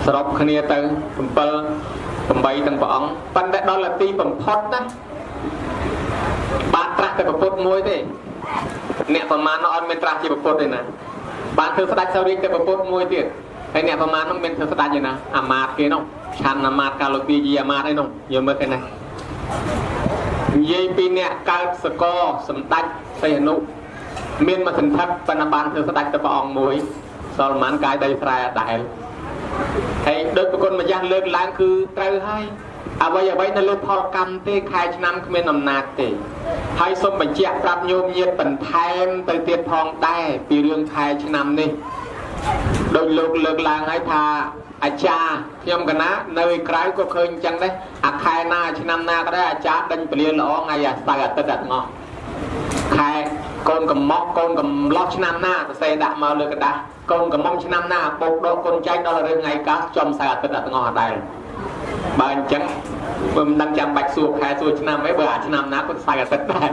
សរុបគ្នាទៅ7 8ទាំងព្រះអង្គប៉ុន្តែដល់ទីបំផុតណាបានត្រាស់តែព្រះពុទ្ធមួយទេអ្នកប្រមាណនោះអត់មានត្រាស់ជាព្រះពុទ្ធទេណាបានធ្វើស្ដេចសោរាជតែព្រះពុទ្ធមួយទៀតហើយអ្នកប្រមាណនោះមានធ្វើស្ដេចទេណាអាមាត្យគេនោះឆាន់អាមាត្យកាលពីយីអាមាត្យអីនោះយកមើលគេណានិយាយពីអ្នកកើតសកលសម្ដេចសីហនុមានមួយសន្ធឹកប៉ុន្តែបានធ្វើស្ដេចតែព្រះអង្គមួយសល់ប្រហែលកាយដីស្រែអដែលហើយដោយប្រគុណម្ចាស់លើកឡើងគឺត្រូវហើយអ្វីអ្វីនៅលើផលកម្មទេខែឆ្នាំគ្មានអំណាចទេហើយសូមបញ្ជាក់ប្រាប់ញោមញាតិបន្ថែមទៅទៀតផងដែរពីរឿងខែឆ្នាំនេះដោយលោកលើកឡើងហើយថាអាចារ្យខ្ញុំកណានៅឯក្រៅក៏ឃើញអញ្ចឹងដែរអាខែណាឆ្នាំណាក៏ដែរអាចារ្យដេញពលាល្អថ្ងៃអាសៅរ៍អាទិត្យទាំងអស់ខែកូនកំម៉ោះកូនកំឡោះឆ្នាំណាសរសេរដាក់មកលើกระดาษកូនកំមុំឆ្នាំណាបោកដកកូនចែកដល់រឿងថ្ងៃកាសចំសៅរ៍អាទិត្យទាំងអស់ដែរបើអញ្ចឹងមិនដឹងចាំបាច់សួរខែសួរឆ្នាំអីបើអាឆ្នាំណាក៏សៅរ៍អាទិត្យដែរ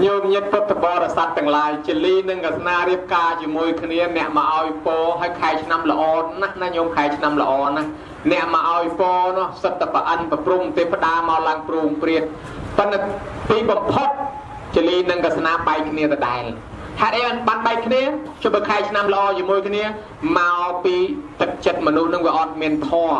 ញោមញាតិពុទ្ធបរិស័ទទាំងឡាយជាលីនិងកស្នារៀបការជាមួយគ្នាអ្នកមកឲ្យពរឲ្យខែឆ្នាំល្អណាស់ណាញោមខែឆ្នាំល្អណាស់អ្នកមកឲ្យពរនោះសិតតប្រអិនប្រព្រំទេវតាមកឡើងព្រោងព្រាតប៉ុន្តែទីបំផុតជាលីនិងកស្នាបែកគ្នាដដែលហេតុអីបានបែកគ្នាចុះបើខែឆ្នាំល្អជាមួយគ្នាមកពីទឹកចិត្តមនុស្សនឹងវាអត់មានធម៌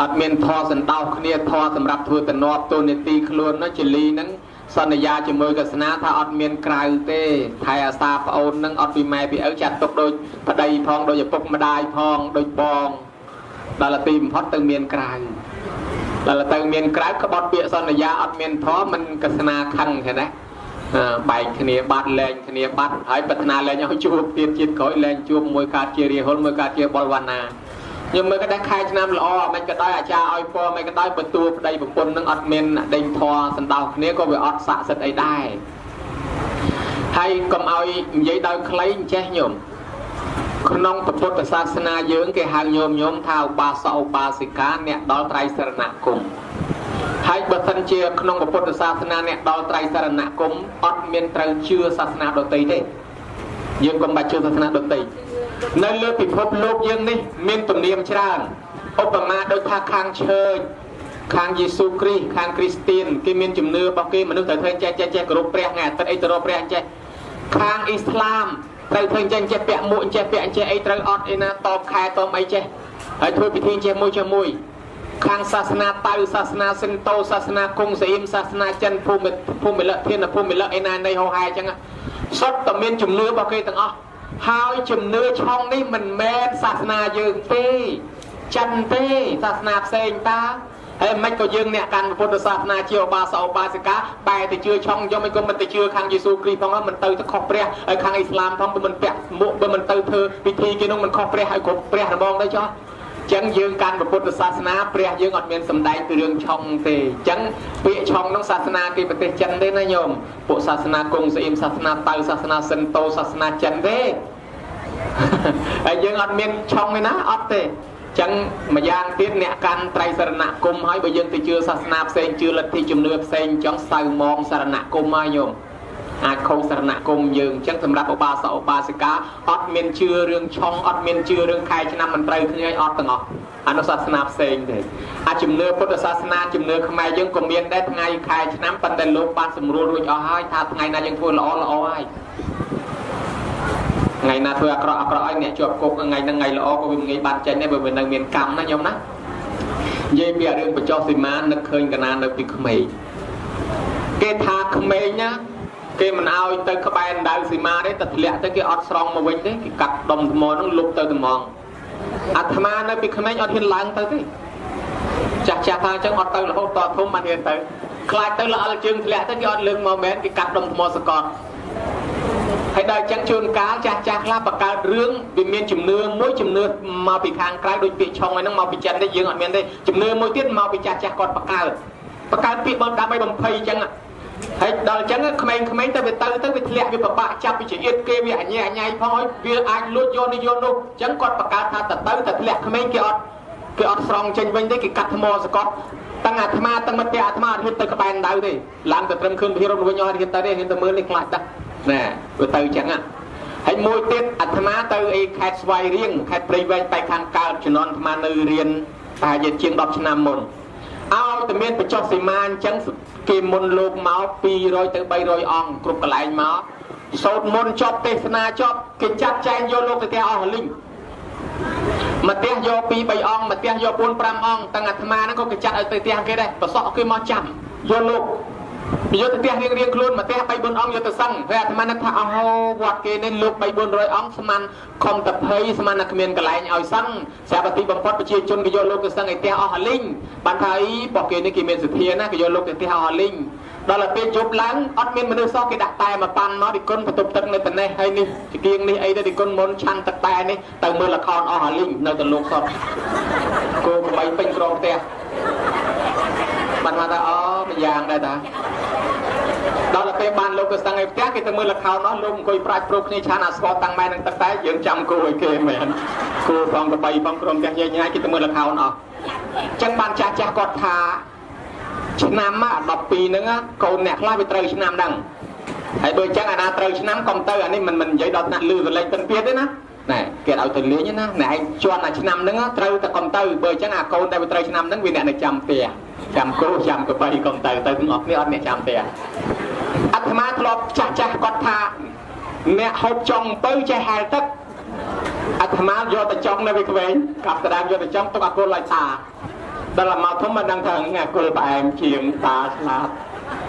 អត់មានធម៌សន្តោសគ្នាធម៌សម្រាប់ធ្វើតំណប់ទូនីតិខ្លួននោះជាលីនឹងសន្យាជាមួយកស្នាថាអត់មានក្រៅទេថែអាសាប្អូននឹងអត់ពីម៉ែពីឪចាត់ទុកដូចប្តីផងដូចឪពុកម្ដាយផងដូចបងដល់ទីបំផុតទៅមានក្រៅដល់ទៅមានក្រៅក្បត់ពាក្យសន្យាអត់មានធម៌មិនកស្នាខឹងឃើញទេបែកគ្នាបាត់លែងគ្នាបាត់ហើយប្រាថ្នាលែងឲ្យជួបទៀតជាតិក្រោយលែងជួបមួយកើតជារាហុលមួយកើតជាបលវណ្ណាខ្ញុំមើលក៏ដែរខែឆ្នាំល្អមិនក៏ដោយអាចារ្យឲ្យពរមិនក៏ដោយបើតួប្តីប្រពន្ធនឹងអត់មានដេញធរសន្តោសគ្នាក៏វាអត់ស័ក្តិសិទ្ធិអីដែរហើយកុំឲ្យនិយាយដោយខ្លីអញ្ចេះញោមក្នុងពុទ្ធសាសនាយើងគេហៅញោមញោមថាឧបាសកឧបាសិកាអ្នកដល់ត្រៃសរណគមហើយបើសិនជាក្នុងពុទ្ធសាសនាអ្នកដល់ត្រៃសរណគមអត់មានត្រូវជឿសាសនាដទៃទេយើងកុំបាច់ជឿសាសនាដទៃ នៅលើពិភពលោកយើងនេះមានទំនៀមច្រើនឧបមាដូចថាខាងឈើខាងយេស៊ូគ្រីស្ទខាងគ្រីស្ទៀនគេមានជំនឿរបស់គេមនុស្សត្រូវធ្វើចេះចេះចេះគោរពព្រះថ្ងៃអាទិត្យអីទៅរកព្រះចេះខាងអ៊ីស្លាមត្រូវធ្វើចេះចេះពាក់មួកចេះពាក់ចេះអីត្រូវអត់អីណាតបខែតបអីចេះហើយធ្វើពិធីចេះមួយចេះមួយខាងសាសនាតៅសាសនាសិនតូសាសនាគង្សអ៊ីមសាសនាចិនភូមិភូមិលធានភូមិលអីណានៃហោហែអញ្ចឹងសុទ្ធតែមានជំនឿរបស់គេទាំងអស់ហើយជំនឿឆុងនេះមិនមែនសាសនាយើងទេចិនទេសាសនាផ្សេងតាហើយមិនក៏យើងអ្នកកាន់ពុទ្ធសាសនាជាឧបាសកឧបាសិកាបែរទៅជឿឆុងយកមិនក៏មិនទៅជឿខាងយេស៊ូគ្រីស្ទផងមិនទៅទៅខុសព្រះហើយខាងអ៊ីស្លាមផងបើមិនពាក់មួកបើមិនទៅធ្វើពិធីគេនោះមិនខុសព្រះហើយគ្រប់ព្រះរបងទៅចោះចឹងយើងកាន់ពុទ្ធសាសនាព្រះយើងអត់មានសំដែងពីរឿងឆុងទេចឹងពាក្យឆុងនោះសាសនាគេប្រទេសចិនទេណាញោមពួកសាសនាគង្សអ៊ីមសាសនាតៅសាសនាសិនតូសាសនាចិនទេហើយយើងអត់មានឆុងទេណាអត់ទេចឹងម្យ៉ាងទៀតអ្នកកាន់ត្រៃសរណគមហើយបើយើងទៅជឿសាសនាផ្សេងជឿលទ្ធិជំនឿផ្សេងចង់សៅមងសរណគមហើយញោមអាចខូចសរណគមយើងអញ្ចឹងសម្រាប់ឧបាសកឧបាសិកាអត់មានជឿរឿងឆុងអត់មានជឿរឿងខែឆ្នាំមិនត្រូវគ្នាអត់ទាំងអស់អនុសាសនាផ្សេងទេអាជំនឿពុទ្ធសាសនាជំនឿខ្មែរយើងក៏មានដែរថ្ងៃខែឆ្នាំប៉ុន្តែលោកបានសម្រួលរួចអស់ហើយថាថ្ងៃណាយើងធ្វើល្អល្អហើយថ្ងៃណាធ្វើអាក្រក់អាក្រក់ឲ្យអ្នកជាប់គុកថ្ងៃហ្នឹងថ្ងៃល្អក៏វាងាយបានចេញដែរបើវានៅមានកម្មណាញោមណានិយាយពីរឿងបញ្ចុះសីមានឹកឃើញកណានៅពីក្មេងគេថាក្មេងណាគេមិនឲ្យទៅក្បែរដៅសីមាទេតែធ្លាក់ទៅគេអត់ស្រង់មកវិញទេគេកាត់ដុំថ្មហ្នឹងលុបទៅត្មងអាត្មានៅពីក្មេងអត់ហ៊ានឡើងទៅទេចាស់ចាស់ថាអញ្ចឹងអត់ទៅរហូតតធំបានហ៊ានទៅខ្លាចទៅល្អិលជើងធ្លាក់ទៅគេអត់លើកមកមែនគេកាត់ដុំថ្មសកត់ហើយដល់អញ្ចឹងជួនកាលចាស់ចាស់ខ្លះបង្កើតរឿងវាមានជំនឿមួយជំនឿមកពីខាងក្រៅដូចពាក្យឆុងហ្នឹងមកពីចិនទេយើងអត់មានទេជំនឿមួយទៀតមកពីចាស់ចាស់គាត់បង្កើតពាក្យបើដើម្បីបំភ័យអញ្ចឹងហើយដល់អញ្ចឹងក្មេងៗទៅវាទៅទៅវាធ្លាក់វាពិបាកចាប់វាជាអៀតគេវាអញែអញៃផងហើយវាអាចលួចយកនេះយកនោះអញ្ចឹងគាត់បង្កើតថាទៅទៅធ្លាក់ក្មេងគេអត់ស្រង់ចេញវិញទេគេកាត់ថ្មសកត់តាំងអាត្មាតាំងមិត្តភក្តិអាត្មាអត់ហ៊ានទៅក្បែរដៅទេឡើងទៅត្រឹមខឿនវិរវិញអត់ហ៊ានទៅទេហ៊ានទៅមើលនេះខ្លាចតាណែវាទៅអញ្ចឹងហើយមួយទៀតអាត្មាទៅអីខេត្តស្វាយរៀងខេត្តព្រៃវែងបែកខាងកើតជំនាន់អាត្មានៅរៀនប្រហែលជាង10ឆ្នាំមុនឲ្យតែមានបញ្ចុះសីមាអញ្ចឹងគេមុនលោកមក200ទៅ300អង្គគ្រប់កន្លែងមកសូត្រមុនចប់ទេសនាចប់គេចាត់ចែងយកលោកទៅផ្ទះអស់លីងមកផ្ទះយក2 3អង្គមកផ្ទះយក4 5អង្គតាំងអាត្មាហ្នឹងក៏គេចាត់ឲ្យទៅផ្ទះគេដែរប្រសក់គេមកចាំយកលោកយកទៅផ្ទះរៀងរៀងខ្លួនមកផ្ទះ3 4អង្គយកទៅសឹងហើយអាត្មានឹកថាអូវត្តគេនេះលោក3 400អង្គស្មានខំតភ័យស្មានតែគ្មានកន្លែងឲ្យសឹងស្រាប់តែទីបំផុតប្រជាជនគេយកលោកទៅសឹងឯផ្ទះអស់លីងបានថាអីរបស់គេនេះគេមានសទ្ធាណាគេយកលោកទៅផ្ទះអស់លីងដល់ទៅពេលយប់ឡើងអត់មានមនុស្សសោះគេដាក់តែមកប៉ាន់មកឌីគុណបន្ទប់ទឹកនៅត្នេះហើយនេះចង្គៀងនេះអីទៅឌីគុណមុនឆាន់ទឹកតែនេះទៅមើលល្ខោនអស់លីងនៅតែលោកសតគោក្របីពេញក្រមផ្ទះបានថាអូម្យ៉ាងដែរតាដល់ទៅពេលបានលោកទៅសឹងឯផ្ទះគេទៅមើលល្ខោននោះលោកអង្គុយប្រាជ្ញប្រុសគ្នាឆានអាស្ករតាំងម៉ែនឹងទឹកតែយើងចាំគោឲ្យគេមែនគោផងក្របីផងក្រុមផ្ទះញ៉ៃញ៉ៃគេទៅមើលល្ខោនអស់អញ្ចឹងបានចាស់ចាស់គាត់ថាឆ្នាំ12ហ្នឹងកូនអ្នកខ្លះវាត្រូវឆ្នាំហ្នឹងហើយបើអញ្ចឹងអាណាត្រូវឆ្នាំកុំទៅអានេះមិននិយាយដល់ថ្នាក់លឺសលេងពិនទៀតទេណាណែគេឲ្យទៅលេងណាណែឯងជន់អាឆ្នាំហ្នឹងត្រូវតែកុំទៅបើអញ្ចឹងអាកូនដែលវាត្រូវឆ្នាំហ្នឹងវាអ្នកនៅចាំផ្ទះចាំគោចាំក្របីកុំទៅទៅទាំងអស់គ្នាអត់អ្នកចាំផ្ទះអាត្មាធ្លាប់ចាស់ចាស់គាត់ថាអ្នកហូបចុងពៅចេះហែលទឹកអាត្មាយកទៅចុងនៅវាក្វែងកាប់ក្តាមយកទៅចុងទុកអាគល់ឲ្យតាដល់មកធំមិនដឹងថាអាគល់ផ្អែមជាងតាឆ្លាត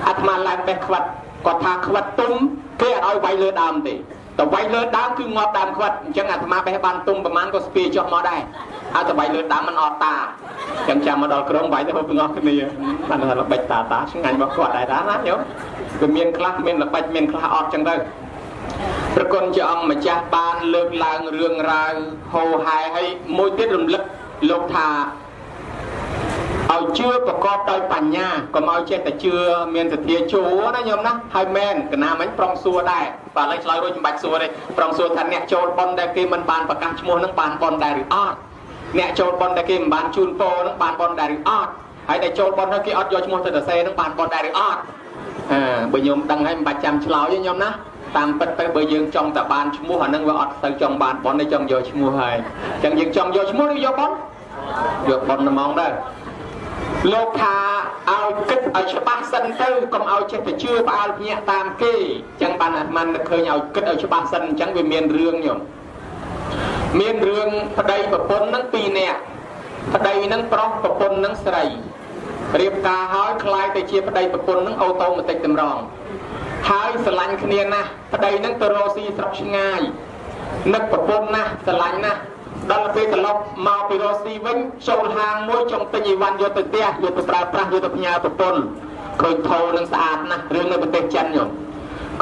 អាត្មាឡើងបេះខ្វិតគាត់ថាខ្វិតទុំគេអត់ឲ្យវាយលើដើមទេតែវាយលើដើមគឺងាប់ដើមខ្វិតអញ្ចឹងអាត្មាបេះបានទុំប្រហែលក៏ស្ពាយចុះមកដែរឲ្យតែវាយលើដើមមិនអត់តាចឹងចាំមកដល់ក្រុមវាយទៅទាំងអស់គ្នាបានថាល្បិចតាតាឆ្ងាញ់របស់គាត់ដែរតាណាញោមវាមានខ្លះមានល្បិចមានខ្លះអត់ចឹងទៅប្រគុណជាអង្គម្ចាស់បានលើកឡើងរឿងរ៉ាវហោហែហើយមួយទៀតរំលឹកលោកថាឲ្យជឿប្រកបដោយបញ្ញាកុំឲ្យចេះតែជឿមានសទ្ធាជួណាញោមណាហើយមែនកណាមិញប្រុងសួរដែរបាទឥឡូវឆ្លើយរួចមិនបាច់សួរទេប្រុងសួរថាអ្នកចូលប៉ុនដែលគេមិនបានប្រកាសឈ្មោះនឹងបានប៉ុនដែរឬអត់អ្នកចូលប៉ុនដែលគេមិនបានជូនពរនឹងបានប៉ុនដែរឬអត់ហើយដែលចូលប៉ុននោះគេអត់យកឈ្មោះទៅសរសេរនឹងបានប៉ុនដែរឬអត់អើបើញោមដឹងហើយមិនបាច់ចាំឆ្លើយទេញោមណា តាមពិតទៅបើយើងចង់តែបានឈ្មោះអានឹងវាអត់ទៅចង់បានប៉ុនទេចង់យកឈ្មោះហើយអញ្ចឹងយើងចង់យកឈ្មោះឬយកប៉ុនយកប៉ុនហ្មងដែរលោកថាឲ្យគិតឲ្យច្បាស់សិនទៅកុំឲ្យចេះតែជឿផ្អើលភ្ញាក់តាមគេអញ្ចឹងបានអាត្មានឹកឃើញឲ្យគិតឲ្យច្បាស់សិនអញ្ចឹងវាមានរឿងញោមមានរឿងប្តីប្រពន្ធនឹងពីរនាក់ប្តីនឹងប្រុសប្រពន្ធនឹងស្រីរៀបការហើយคล้ายទៅជាប្តីប្រពន្ធនឹង automatic តម្រងហើយស្រឡាញ់គ្នាណាស់ប្តីនឹងទៅរកស៊ីស្រុកឆ្ងាយនឹកប្រពន្ធណាស់ស្រឡាញ់ណាស់ដល់ពេលត្រឡប់មកពីរកស៊ីវិញចូលហាងមួយចង់ទិញអីវ៉ាន់យកទៅផ្ទះយកទៅប្រើប្រាស់យកទៅផ្ញើប្រពន្ធឃើញថោនឹងស្អាតណាស់រឿងនៅប្រទេសចិនញោម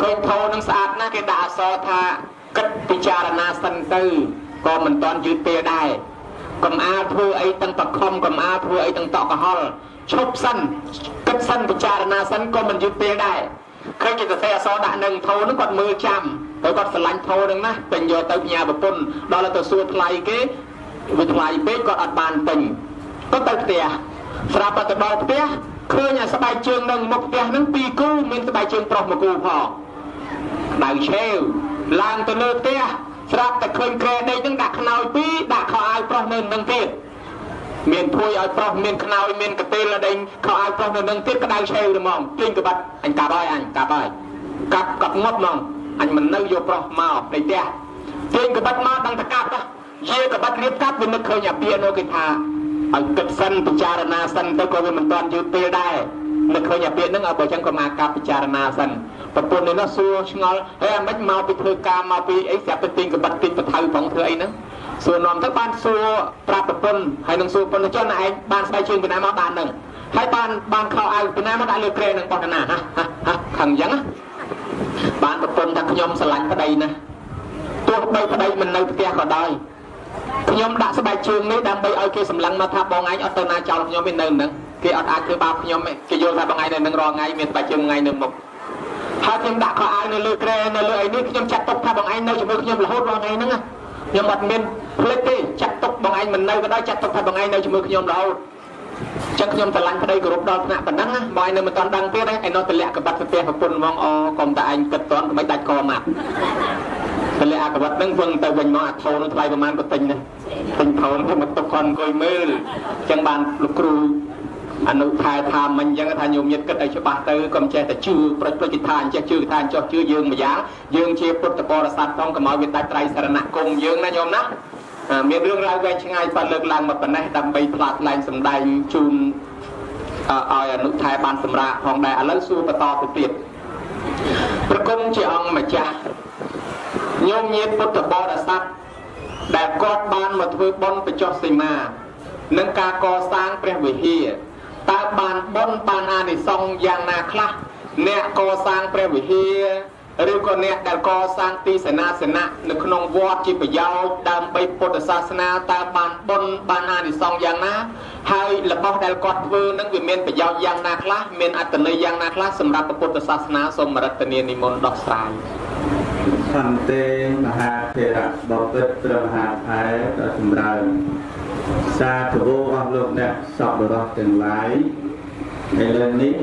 ឃើញថោនឹងស្អាតណាស់គេដាក់អក្សរថាគិតពិចារណាសិនទៅក៏មិនតាន់យឺតពេលដែរកុំអាលធ្វើអីទាំងបខំកុំអាលធ្វើអីទាំងតក់កុហលឈប់សិនគិតសិនពិចារណាសិនក៏មិនយឺតពេលដែរឃើញគេសរសេរអក្សរដាក់នឹងថោនឹងគាត់មើលចាំទៅគាត់ស្រឡាញ់ថោនឹងណាស់ទិញយកទៅផ្ញើប្រពន្ធដល់ទៅសួរថ្លៃគេវាថ្លៃពេកគាត់អត់បានទិញគាត់ទៅផ្ទះស្រាប់តែទៅដល់ផ្ទះឃើញអាស្បែកជើងនឹងមុខផ្ទះនឹងពីរគូមានស្បែកជើងប្រុសមួយគូផងដៅឆេវឡើងទៅលើផ្ទះស្រាប់តែឃើញគ្រែដេកនឹងដាក់ខ្នើយពីរដាក់ខោអាវប្រុសនៅនឹងទៀតមានភួយឲ្យប្រុសមានខ្នើយមានកទេលដេញខោអាវប្រុសនៅនឹងទៀតក្តៅឆេវហ្មងទាញក្បាត់អញកាប់ហើយអញកាប់ហើយកាប់កាប់ងាប់ហ្មងអញមិននៅយកប្រុសមកនៃផ្ទះទាញក្បាត់មកដឹងតែកាប់ទៅយាក្បាត់រៀបកាប់វានឹកឃើញអាពានោះគេថាឲ្យគិតសិនពិចារណាសិនទៅក៏វាមិនទាន់យឺតពេលដែរនឹកឃើញអាពាហ្នឹងឲ្យបើចឹងក៏មកកាប់ពិចារណាសិនប្រពន្ធនេះសួរឆ្ងល់ហេអាម៉េចមកពីធ្វើការមកពីអីស្រាប់តែទាញក្បាត់ទាញបថៅផងធ្វើអីហ្នឹងសួរនាំទៅបានសួរប្រាប់ប្រពន្ធហើយនឹងសួរប្រពន្ធចុះណែឯងបានស្បែកជើងពីណាមកបានហ្នឹងហើយបានខោអាវពីណាមកដាក់លើគ្រែនឹងបោះណាហ่ะហ่ะខឹងអញ្ចឹងបានប្រពន្ធថាខ្ញុំស្រឡាញ់ប្តីណាស់ទោះបីប្តីមិននៅផ្ទះក៏ដោយខ្ញុំដាក់ស្បែកជើងនេះដើម្បីឲ្យគេសម្លឹងមកថាបងឯងអត់ទៅណាចោលខ្ញុំទេនៅហ្នឹងគេអត់អាចធ្វើបាបខ្ញុំទេគេយល់ថាបងឯងនៅនឹងរាល់ថ្ងៃមានស្បែកជើងថ្ងៃនៅមុខហើយខ្ញុំដាក់ខោអាវនៅលើគ្រែនៅលើអីនេះខ្ញុំចាត់ទុកថាបងឯងនៅជាមួយខ្ញុំរហូតរាល់ថ្ងៃហ្នឹងខ្ញុំអត់មានភ្លេចទេចាត់ទុកបងឯងមិននៅក៏ដោយចាត់ទុកថាបងឯងនៅជាមួយខ្ញុំរហូតចឹងខ្ញុំស្រឡាញ់ប្តីគោរពដល់ថ្នាក់ប៉ុណ្ណឹងណាបងឯងនៅមិនទាន់ដឹងទៀតទេឯនោះទម្លាក់កបាត់ផ្ទះប្រពន្ធហ្មងអូកុំតែឯងគិតតន់កុំឲ្យដាច់កម៉ាត់ទម្លាក់អាកបាត់ហ្នឹងវឹងទៅវិញមកអាថោនឹងថ្លៃប្រហែលក៏ទិញដែរទិញថោនឹងមកទុកគាត់អង្គុយមើលចឹងបានលោកគ្រូអនុថែថាមិញអញ្ចឹងថាញោមញាតគិតឲ្យច្បាស់ទៅកុំចេះតែជឿប្រិចប្រិចថាអញ្ចេះជឿថាអញ្ចោះជឿយើងម្យ៉ាងយើងជាពុទ្ធបរិស័ទផងកុំឲ្យវាដាច់ត្រៃសរណគមយើងណាញោមណាមានរឿងរ៉ាវវែងឆ្ងាយប៉ុន្តែលើកឡើងមកប៉ុណ្ណេះដើម្បីផ្លាត់ឡើងសម្ដែងជូនឲ្យអនុថែបានសម្រាប់ផងដែរឥឡូវសួរបន្តទៅទៀតប្រគុណជាអង្គម្ចាស់ញោមញាតពុទ្ធបរិស័ទដែលគាត់បានមកធ្វើបុណ្យបញ្ចុះសីមានិងការកសាងព្រះវិហារតើបានបុណ្យបានអានិសង្សយ៉ាងណាខ្លះអ្នកកសាងព្រះវិហារឬក៏អ្នកដែលកសាងទីសេនាសនៈនៅក្នុងវត្តជាប្រយោជន៍ដើម្បីពុទ្ធសាសនាតើបានបុណ្យបានអានិសង្សយ៉ាងណាហើយរបស់ដែលគាត់ធ្វើនឹងវាមានប្រយោជន៍យ៉ាងណាខ្លះមានអត្ថន័យយ៉ាងណាខ្លះសម្រាប់ពុទ្ធសាសនាសូមរតនានិមន្តដោះស្រាយ
ខន្ទេមហាធេរៈបពិតព្រះមហាថែដ៏ចម្រើនសាធុអស់លោកអ្នកសប្បុរសទាំងឡាយឥឡូវនេះ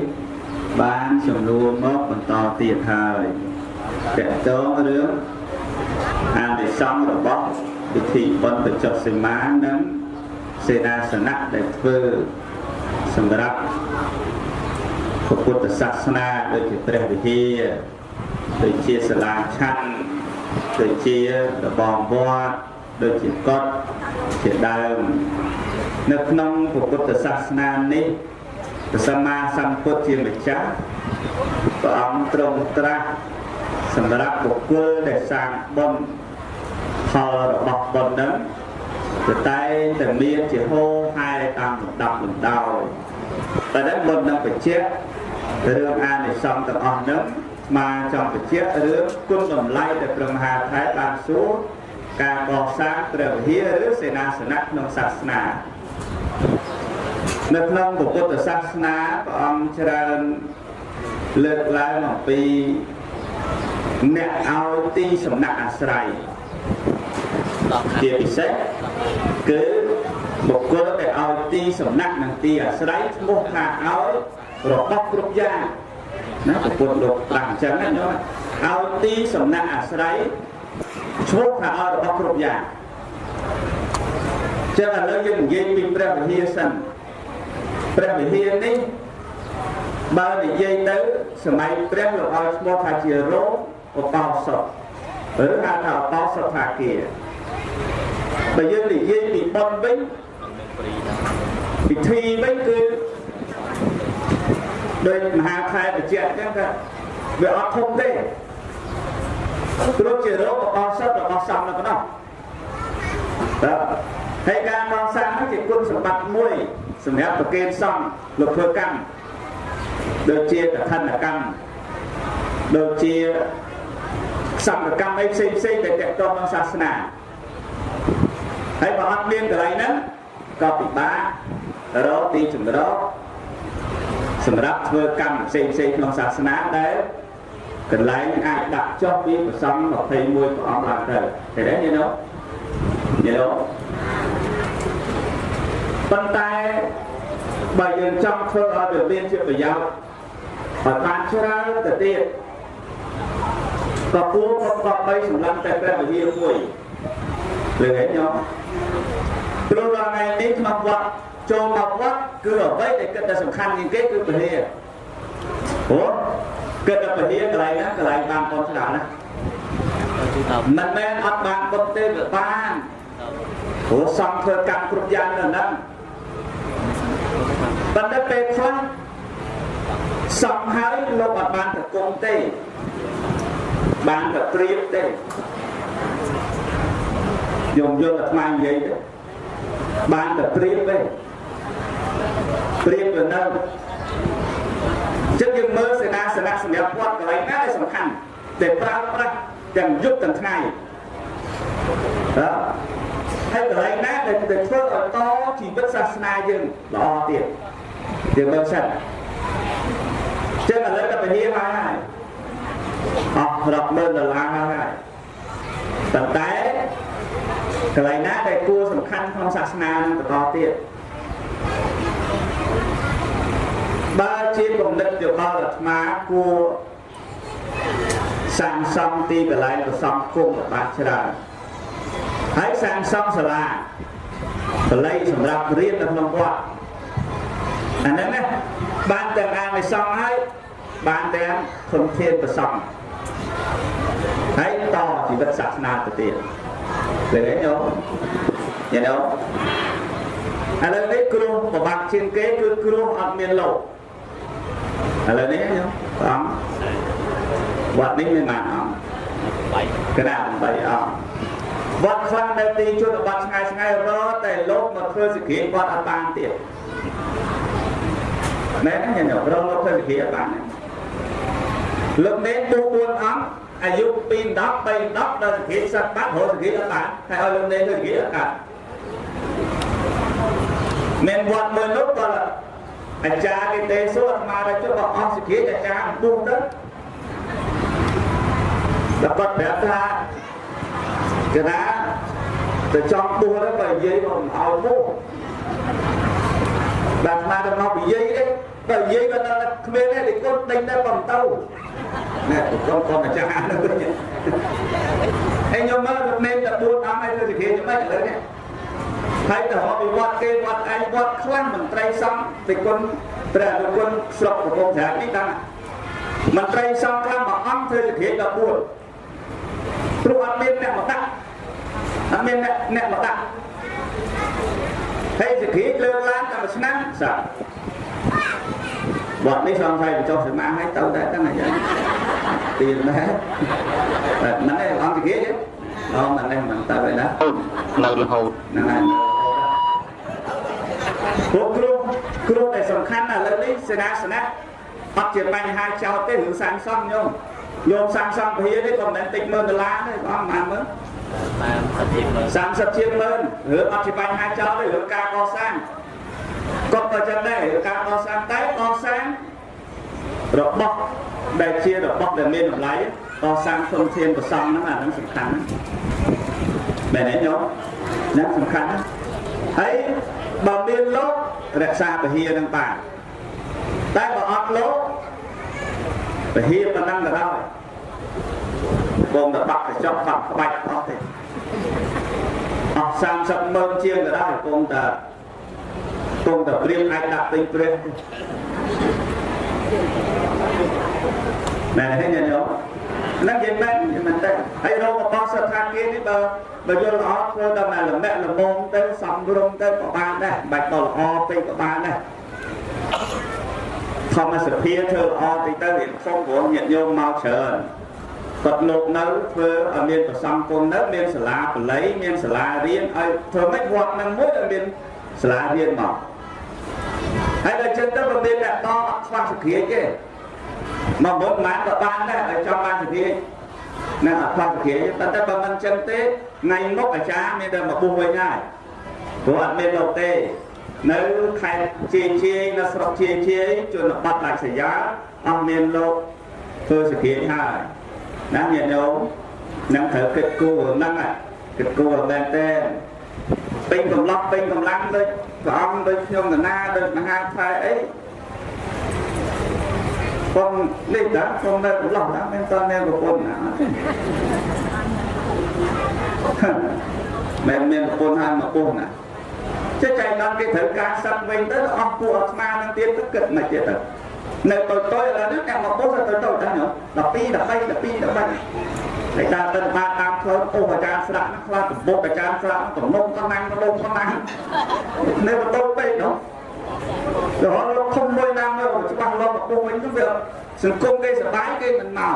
បានសំណួរមកបន្តទៀតហើយតកតងរឿងអានិសង្សរបស់ពិធីបុណ្យបញ្ចុះសីមានិងសេនាសនៈដែលធ្វើសម្រាប់ពុទ្ធសាសនាដូចជាព្រះវិហារដូចជាសាលាឆាន់ដូចជារបងវត្តដូចជាកុដិជាដើមនៅក្នុងពុទ្ធសាសនានេះព្រះសម្មាសម្ពុទ្ធជាម្ចាស់ព្រះអង្គទ្រង់ត្រាស់សម្រាប់បុគ្គលដែលសាងបុណ្យផលរបស់បុណ្យហ្នឹងទៅតែតែមានជាហោហែតាមលំដាប់លំដោយតែដល់បុណ្យនឹងបញ្ជាក់រឿងអានិសង្សទាំងអស់ហ្នឹងមកចង់បញ្ជាក់រឿងគុណតម្លៃដែលព្រះមហាថែបានសួរការកសាងព្រះវិហារឬសេនាសនៈក្នុងសាសនានៅក្នុងពុទ្ធសាសនាព្រះអង្គច្រើនលើកឡើងអំពីអ្នកឲ្យទីសំណាក់អាស្រ័យជាពិសេសគឺបុគ្គលដែលឲ្យទីសំណាក់និងទីអាស្រ័យឈ្មោះថាឲ្យរបស់គ្រប់យ៉ាងណាពុទ្ធលោកត្រាស់អញ្ចឹងណាញោម ឲ្យទីសំណាក់អាស្រ័យឈ្មោះថាឲ្យរបស់គ្រប់យ៉ាងចឹងឥឡូវយើងនិយាយពីព្រះវិហារសិនព្រះវិហារនេះបើនិយាយទៅសម័យព្រះលោកឲ្យឈ្មោះថាជារោងឧបោសថឬហៅថាឧបោសថាគារបើយើងនិយាយពីបុណ្យវិញពិធីវិញគឺដោយមហាខែបញ្ជាក់អញ្ចឹងថាវាអត់ធំទេព្រោះជារោងឧបោសថរបស់សង្ឃនៅប៉ុណ្ណោះបាទហើយការកសាងនោះជាគុណសម្បត្តិមួយសម្រាប់ប្រគេនសង្ឃលោកធ្វើកម្មដូចជាកឋិនកម្មដូចជាសង្ឃកម្មអីផ្សេងផ្សេងដែលតកតងនឹងសាសនាហើយបើអត់មានកន្លែងហ្នឹងក៏ពិបាករកទីចម្រោះសម្រាប់ធ្វើកម្មផ្សេងផ្សេងក្នុងសាសនាដែលកន្លែងអាចដាក់ចុះពីប្រសង់21ព្រះអង្គឡើងទៅឃើញទេញោមញោមប៉ុន្តែបើយើងចង់ធ្វើឲ្យវាមានជាប្រយោជន៍ឲ្យបានច្រើនទៅទៀតក៏គួរក៏បីសម្លឹងតែព្រះវិហារមួយលើហេញោមព្រោះដល់ថ្ងៃនេះក្នុងវត្តចូលមកវត្តគឺអ្វីដែលគិតតែសំខាន់ជាងគេគឺពហិព្រោះគិតតែពហិកន្លែងហ្នឹងកន្លែងបានបុណ្យច្រើនណាមិនមែនអត់បានបុណ្យទេវាបានព្រោះសង្ឃធ្វើកម្មគ្រប់យ៉ាងនៅហ្នឹងប៉ុន្តែពេលខ្លះសង្ឃហើយលោកអត់បានទៅគង់ទេបានតែព្រៀបទេយំយល់អាត្មានិយាយទេបានតែព្រៀបទេព្រៀបទៅនៅចឹងយើងមើលសេនាសនៈសម្រាប់វត្តកន្លែងណាដែលសំខាន់តែប្រើប្រាស់ទាំងយប់ទាំងថ្ងៃបាទហើយកន្លែងណាដែលធ្វើឲ្យតជីវិតសាសនាយើងល្អទៀតយើងមើលសិនចឹងឥឡូវតែពហិហើយអស់រាប់ម៉ឺនដុល្លារហើយប៉ុន្តែកន្លែងណាដែលគួរសំខាន់ក្នុងសាសនានឹងបន្តទៀតបើជាគំនិតយោបល់អាត្មាគួរសាងសង់ទីកន្លែងប្រសំគុំបានច្រើនហើយសាងសង់សាលាបល័យសម្រាប់រៀននៅក្នុងវត្តអាហ្នឹងណាបានទាំងអានិសង្សហើយបានទាំងធនធានប្រសំហើយតជីវិតសាសនាទៅទៀតឃើញទេញោមញោមឥឡូវនេះគ្រោះប្របាក់ជាងគេគឺគ្រោះអត់មានលោកឥឡូវនេះញោមព្រះអង្គវត្តនេះមានប៉ុន្មានអង្គកណា8អង្គវត្តខ្លះនៅទីជនបទឆ្ងាយឆ្ងាយរតែលោកមកធ្វើសគ្រាវត្តអត់បានទៀតមែនទេញោមរកលោកធ្វើសគ្រាអត់បានទេលោកនេនទូ4អង្គអាយុ2 10 3 10ដល់សគ្រាសត្វបាត់រកសគ្រាអត់បានហើយឲ្យលោកនេនធ្វើសគ្រាអត់កើតមានវត្តមួយនោះក៏អាចារ្យគេទេសួរអាត្មាថាចុះបើអស់សគ្រាអាចារ្យអំពុះទៅដល់គាត់ប្រាប់ថាកណាទៅចង់ពុះទៅបើនិយាយមកមិនឲ្យពុះបាទអាត្មាទៅមកនិយាយទេបើនិយាយក៏ដល់គ្មានទេដូចគាត់ដេញដែរបំទៅណែគាត់គាត់អាចារ្យនោះវិញហើយខ្ញុំមើលលោកនេនតែ4អង្គហើយធ្វើសគ្រាយ៉ាងម៉េចឥឡូវនេះហើយទៅរកពីវត្តគេវត្តឯងវត្តខ្លះមន្ត្រីសង្ឃទៅគុណព្រះអនុគុណស្រុកកំពង់ត្រាចនេះដឹងមន្ត្រីសង្ឃខ្លះមួយអង្គធ្វើសគ្រាដល់4ព្រោះអត់មានអ្នកមកដាក់អត់មានអ្នកមកដាក់ហើយសគ្រាលើកឡើងតែមួយឆ្នាំសាវត្តនេះសង្ស័យបញ្ចុះសមាឲ្យទៅដែរហ្នឹងអាយ៉ាទៀនដែរតែមិនទេអង្គសគ្រាទេអូមិនទេមិនទៅឯណា
នៅរហូត
ហ្នឹងហើយពួកគ្រោះគ្រោះដែលសំខាន់ណាស់ឥឡូវនេះសេនាសនៈអត់ជាបញ្ហាចោតទេរឿងសាងសង់ញោមញោមសាងសង់ពហិនេះក៏មិនមែនតិចម៉ឺនដុល្លារទេបងប្រហែលមើល
30ជាងម៉ឺន
30ជាងម៉ឺនរឿងអត់ជាបញ្ហាចោតទេរឿងការកសាងគាត់ក៏ចឹងដែររឿងការកសាងតែកសាងរបស់ដែលជារបស់ដែលមានតម្លៃកសាងធនធានប្រសង់ហ្នឹងអាហ្នឹងសំខាន់ណាស់មែនទេញោមហ្នឹងសំខាន់ណាស់ហើយបើមានលោករក្សាពហិនឹងបានតែបើអត់លោកពហិប៉ុណ្ណឹងក៏ដោយ បងតែបាក់កញ្ចក់បាក់ក្បាច់អស់ទេអស់30ម៉ឺនជាងក៏ដោយគង់តែគង់តែព្រាមអាចដាក់ទិញព្រះមែនទេញាតិញោមហ្នឹងនិយាយមែនមែនទេហើយរោគរបស់សត្វថាគានេះបើបើយល់ល្អធ្វើដល់តែលំៈលមងទៅសំរុំទៅក៏បានដែរមិនបាច់ដល់ល្អពេកក៏បានដែរធម្មសភាធ្វើល្អតិចទៅរៀនខំព្រោះញាតិញោមមកច្រើនគាត់លោកនៅធ្វើឲ្យមានប្រសង់គុណនៅមានសាលាបល័យមានសាលារៀនឲ្យធ្វើម៉េចវត្តហ្នឹងមួយឲ្យមានសាលារៀនមកហើយដល់ចឹងទៅបើមានអ្នកតអត់ខ្វះសគ្រាចទេមកមុនបានក៏បានដែរឲ្យចង់បានសគ្រាចណាអត់ខ្វះសគ្រាចប៉ុន្តែបើមិនចឹងទេថ្ងៃមុខអាចារ្យមានតែមកបុះវិញហើយព្រោះអត់មានលោកទេនៅខេត្តជាជាយនៅស្រុកជាជាយជនបទដាច់ស្រយាលអត់មានលោកធ្វើសគ្រាចហើយណាញាតិញោមនឹងត្រូវគិតគូរហ្នឹងគិតគូរមែនទេពេញកំឡោះពេញកម្លាំងដូចព្រះអង្គដូចខ្ញុំកណាដូចមហាថៃអីកុំនេះតាកុំនៅកំឡោះតាមិនតមានប្រពន្ធណាទេមិនមានប្រពន្ធហើយមកពុះណាចេះចៃដល់គេត្រូវការសឹកវិញទៅអស់ពួកអាត្មានឹងទៀតទៅគិតមិនទៀតទៅនៅតូចតូចឥឡូវនេះអ្នកមកពុះទៅតូចតូចតាញោម12 13 12 13ហើយដើរទៅបាតតាមផ្លូវអូអាចារ្យស្រាក់ខ្លះតបុកអាចារ្យស្រាក់តំណុំតំណាំងតំណុំតំណាំងនៅបន្ទប់ពេកនោះរហូតលោកធំមួយណាមើលច្បាស់លោកមកពុះវិញទៅវាសង្គមគេសបាយគេមិនមក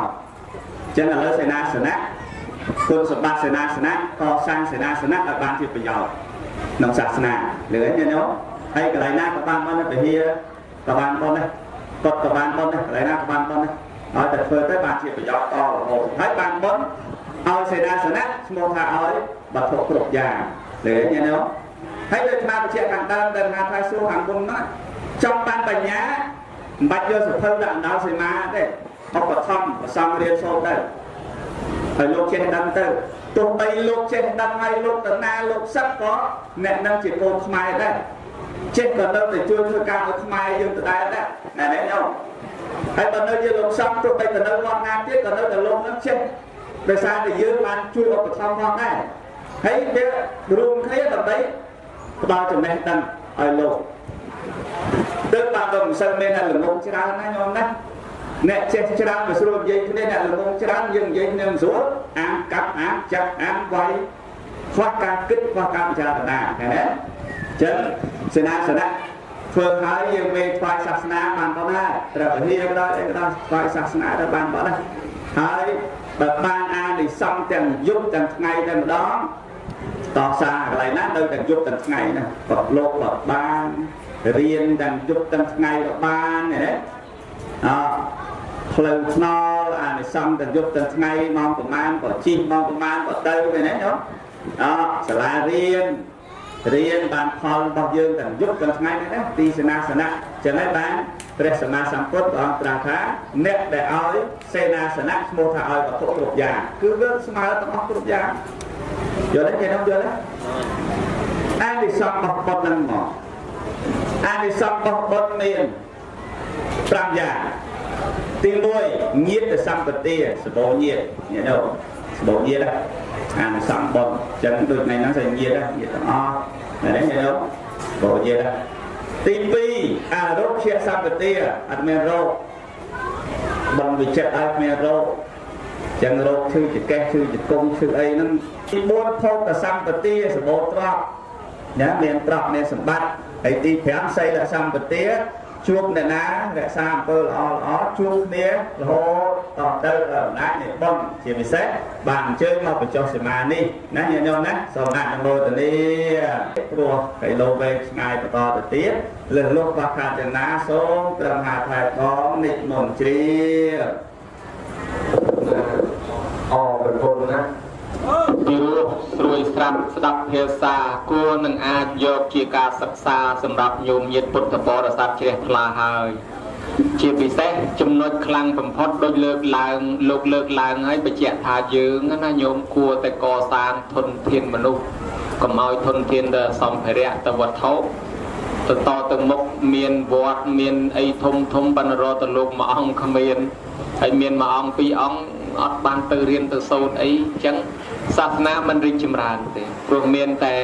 ចឹងឥឡូវសេនាសនៈគុណសម្បត្តិសេនាសនៈកសាងសេនាសនៈឲ្យបានជាប្រយោជន៍ក្នុងសាសនាលឿនញោមហើយកន្លែងណាក៏បានបានពហិក៏បានបានដែរគាត់ក៏បានបានដែរកន្លែងណាក៏បានបានដែរឲ្យតែធ្វើទៅបានជាប្រយោជន៍តរហូតហើយបានបុណ្យឲ្យសេនាសនៈឈ្មោះថាឲ្យវត្ថុគ្រប់យ៉ាងលឿនញោមហើយដូចអាបញ្ជាក់ខាងដើមដែលថាថ្លៃសួរខាងមុនហ្នឹងចង់បានបញ្ញាមិនបាច់យកសភៅដាក់អណ្ដោសីមាទេឧបត្ថម្ភប្រសង់រៀនសូត្រទៅហើយលោកចេះដឹងទៅទោះបីលោកចេះដឹងហើយលោកតាណាលោកសឹកក៏អ្នកនឹងជាកូនខ្មែរដែរចេះក៏នៅតែជួយធ្វើការឲ្យខ្មែរយើងដដែលដែរណែនេះញោមហើយបើនៅជាលោកសំទោះបីទៅនៅវត្តណាទៀតក៏នៅតែលោកនឹងចេះដោយសារតែយើងបានជួយឧបត្ថម្ភផងដែរហើយវារួមគ្នាដើម្បីផ្ដល់ចំណេះដឹងឲ្យលោកទើបបានដល់មិនសូវមានអ្នកល្ងងច្រើនណាញោមណាអ្នកចេះច្រើនវាស្រួលនិយាយគ្នាអ្នកល្ងងច្រើនយើងនិយាយគ្នាមិនស្រួលអានកាប់អានចាប់អានវាយខ្វះការគិតខ្វះការពិចារណាឃើញទេចឹងសេនាសនៈធ្វើហើយយើងមេថ្វាយសាសនាបានប៉ុណ្ណាត្រូវពហិក៏ដោយអីក៏ដោយថ្វាយសាសនាទៅបានប៉ុណ្ណាហើយបើបានអានិសង្សទាំងយប់ទាំងថ្ងៃតែម្ដងតសាកន្លែងណានៅទាំងយប់ទាំងថ្ងៃណាក៏លោកក៏បានរៀនទាំងយប់ទាំងថ្ងៃក៏បានណាអផ្លូវថ្នល់អានិសង្សទាំងយប់ទាំងថ្ងៃម៉ោងប្រហែលក៏ជិះម៉ោងប្រហែលក៏ទៅឃើញទេញោមអសាលារៀនរៀនបានផលរបស់យើងទាំងយប់ទាំងថ្ងៃនេះណាទីសេនាសនៈចឹងហើយបានព្រះសម្មាសម្ពុទ្ធព្រះអង្គត្រាស់ថាអ្នកដែលឲ្យសេនាសនៈឈ្មោះថាឲ្យវត្ថុគ្រប់យ៉ាងគឺវាស្មើទាំងអស់គ្រប់យ៉ាងយល់ទេគេនោះយល់ទេអានិសង្សរបស់បុណ្យហ្នឹងមកអានិសង្សរបស់បុណ្យមាន5យ៉ាងទី1ញាតិសម្បទាសបោញាតិញាតិនោះសបោញាតិអានិសង្សបុណ្យចឹងដូចថ្ងៃហ្នឹងស្អីញាតិញាតិទាំងអស់ណែញាតិនោះបោញាតិទី2អារោគសម្បទាអត់មានរោគបុណ្យវិចិត្រឲ្យគ្មានរោគចឹងរោគឈឺចកេះឈឺជង្គង់ឈឺអីហ្នឹងទី4ភោគសម្បទាសបោទ្រព្យណាមានទ្រព្យមានសម្បត្តិហើយទី5សីលសម្បទាជួបអ្នកណារក្សាអំពើល្អល្អជួបគ្នារហូតតទៅដល់អំណាចនៃបុណ្យជាពិសេសបានអញ្ជើញមកបញ្ចុះសមានេះណាញាតិញោមណាសូមអនុមោទនាព្រោះគីឡូវែងឆ្ងាយបន្តទៅទៀតលើសលោកបាខាតណាសូមត្រឹមហាថែផងនិមន្តជ្រាប
អប្រពន្ធណាពីរោះស្រួយស្រាប់ស្ដាប់ភាសាគួរនឹងអាចយកជាការសិក្សាសម្រាប់ញោមញាតិពុទ្ធបរិស័ទជ្រះថ្លាហើយជាពិសេសចំណុចខ្លាំងបំផុតដូចលើកឡើងលោកលើកឡើងហើយបញ្ជាក់ថាយើងណាញោមគួរតែកសាងធនធានមនុស្សកុំឲ្យធនធានទៅសម្ភារៈទៅវត្ថុទៅតទៅមុខមានវត្តមានអីធំធំបណ្ណរតលោកមួយអង្គគ្មានហើយមានមួយអង្គពីរអង្គ អត់បានទៅរៀនទៅសូត្រអីអញ្ចឹងសាសនាមិនរីកចម្រើនទេព្រោះមានតែ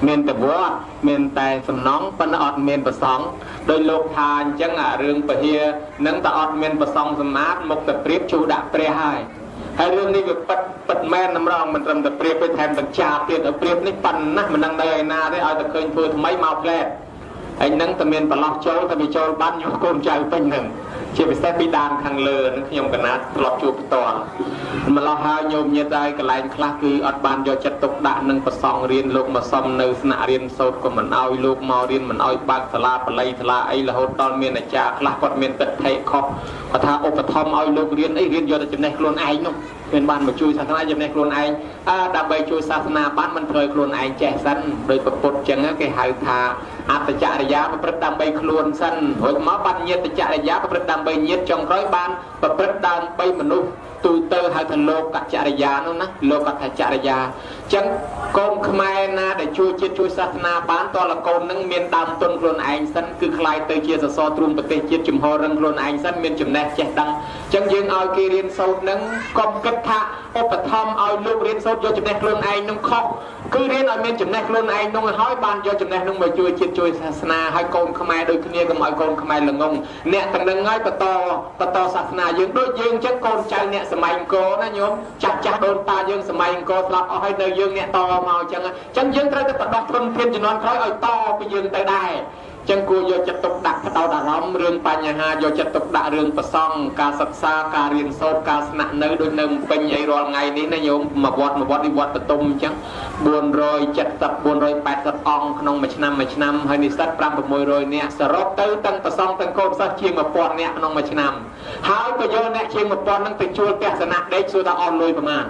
មានតែវត្តមានតែសំណង់ប៉ុន្តែអត់មានប្រសង់ដោយលោកថាអញ្ចឹងអារឿងពហិនឹងតែអត់មានប្រសង់សម្អាតមុខតែព្រៀបជួដាក់ព្រះហើយហើយរឿងនេះវាពិតពិតមែនតម្រងមិនត្រឹមតែព្រៀបទេថែមទាំងចាបទៀតឲ្យព្រៀបនេះប៉ុណ្ណាមិនដឹងនៅឯណាទេឲ្យតែឃើញធ្វើថ្មីមកផ្លែតហើយនឹងតែមានប្រឡោះចូលតែវាចូលបានយកកូនចៅពេញនឹងជាពិសេសពីដានខាងលើនឹងខ្ញុំកណាត់ធ្លាប់ជួបផ្ទាល់ម្លោះហើយញោមញាតហើយកន្លែងខ្លះគឺអត់បានយកចិត្តទុកដាក់នឹងប្រសងរៀនលោកមកសុំនៅស្នាក់រៀនសូត្រក៏មិនអោយលោកមករៀនមិនអោយបើកសាលាបល័យសាលាអីរហូតដល់មានអាចារ្យខ្លះគាត់មានទិដ្ឋិខុសគាត់ថាឧបត្ថម្ភឲ្យលោករៀនអីរៀនយកតែចំណេះខ្លួនឯងនោះមានបានមកជួយសាសនាចំណេះខ្លួនឯងអើដើម្បីជួយសាសនាបានមិនធ្វើខ្លួនឯងចេះសិនដោយពុទ្ធចឹងគេហៅថាអត្តចរិយាប្រព្រឹត្តដើម្បីខ្លួនសិនរួចមកបានញាតិចរិយាប្រព្រឹត្តដើម្បីញាតិចុងក្រោយបានប្រព្រឹត្តដើម្បីមនុស្សទូទៅហៅថាលោកចរិយានោះណាលោកថាចរិយាចឹងកូនខ្មែរណាដែលជួយជាតិជួយសាសនាបានតលកូននឹងមានដើមទុនខ្លួនឯងសិនគឺខ្លាយទៅជាសសរទ្រូងប្រទេសជាតិចំហរឹងខ្លួនឯងសិនមានចំណេះចេះដឹងចឹងយើងឲ្យគេរៀនសូត្រនឹងកុំគិតថាឧបត្ថម្ភឲ្យលោករៀនសូត្រយកចំណេះខ្លួនឯងនឹងខុសគឺរៀនឲ្យមានចំណេះខ្លួនឯងនោះហើយបានយកចំណេះនោះមកជួយជាតិជួយសាសនាឲ្យកូនខ្មែរដូចគ្នាកុំឲ្យកូនខ្មែរល្ងងអ្នកទាំងនឹងហើយបន្តបន្តសាសនាយើងដូចយើងចឹងកូនចៅអ្នកសម័យអង្គរណាញោមចាស់ចាស់ដូនតាយើងសម័យអង្គរស្លាប់អស់ហើយនៅយើងអ្នកតមកចឹងចឹងយើងត្រូវតែបដោះធនធានជំនាន់ក្រោយឲ្យតពីយើងទៅដែរចឹងគួរយកចិត្តទុកដាក់ផ្ដោតអារម្មណ៍រឿងបញ្ហាយកចិត្តទុកដាក់រឿងប្រសង់ការសិក្សាការរៀនសូត្រការស្នាក់នៅដូចនៅពេញអីរាល់ថ្ងៃនេះណាញោមមួយវត្តមួយវត្តនេះវត្តបតុមអញ្ចឹង470 480អង្គក្នុងមួយឆ្នាំមួយឆ្នាំហើយនិស្សិត5 600នាក់សរុបទៅទាំងប្រសង់ទាំងកូនសិស្សជាង1000នាក់ក្នុងមួយឆ្នាំហើយក៏យកអ្នកជាង1000ហ្នឹងទៅជួលផ្ទះសំណាក់ដេកសួរថាអស់លុយប្រមាណ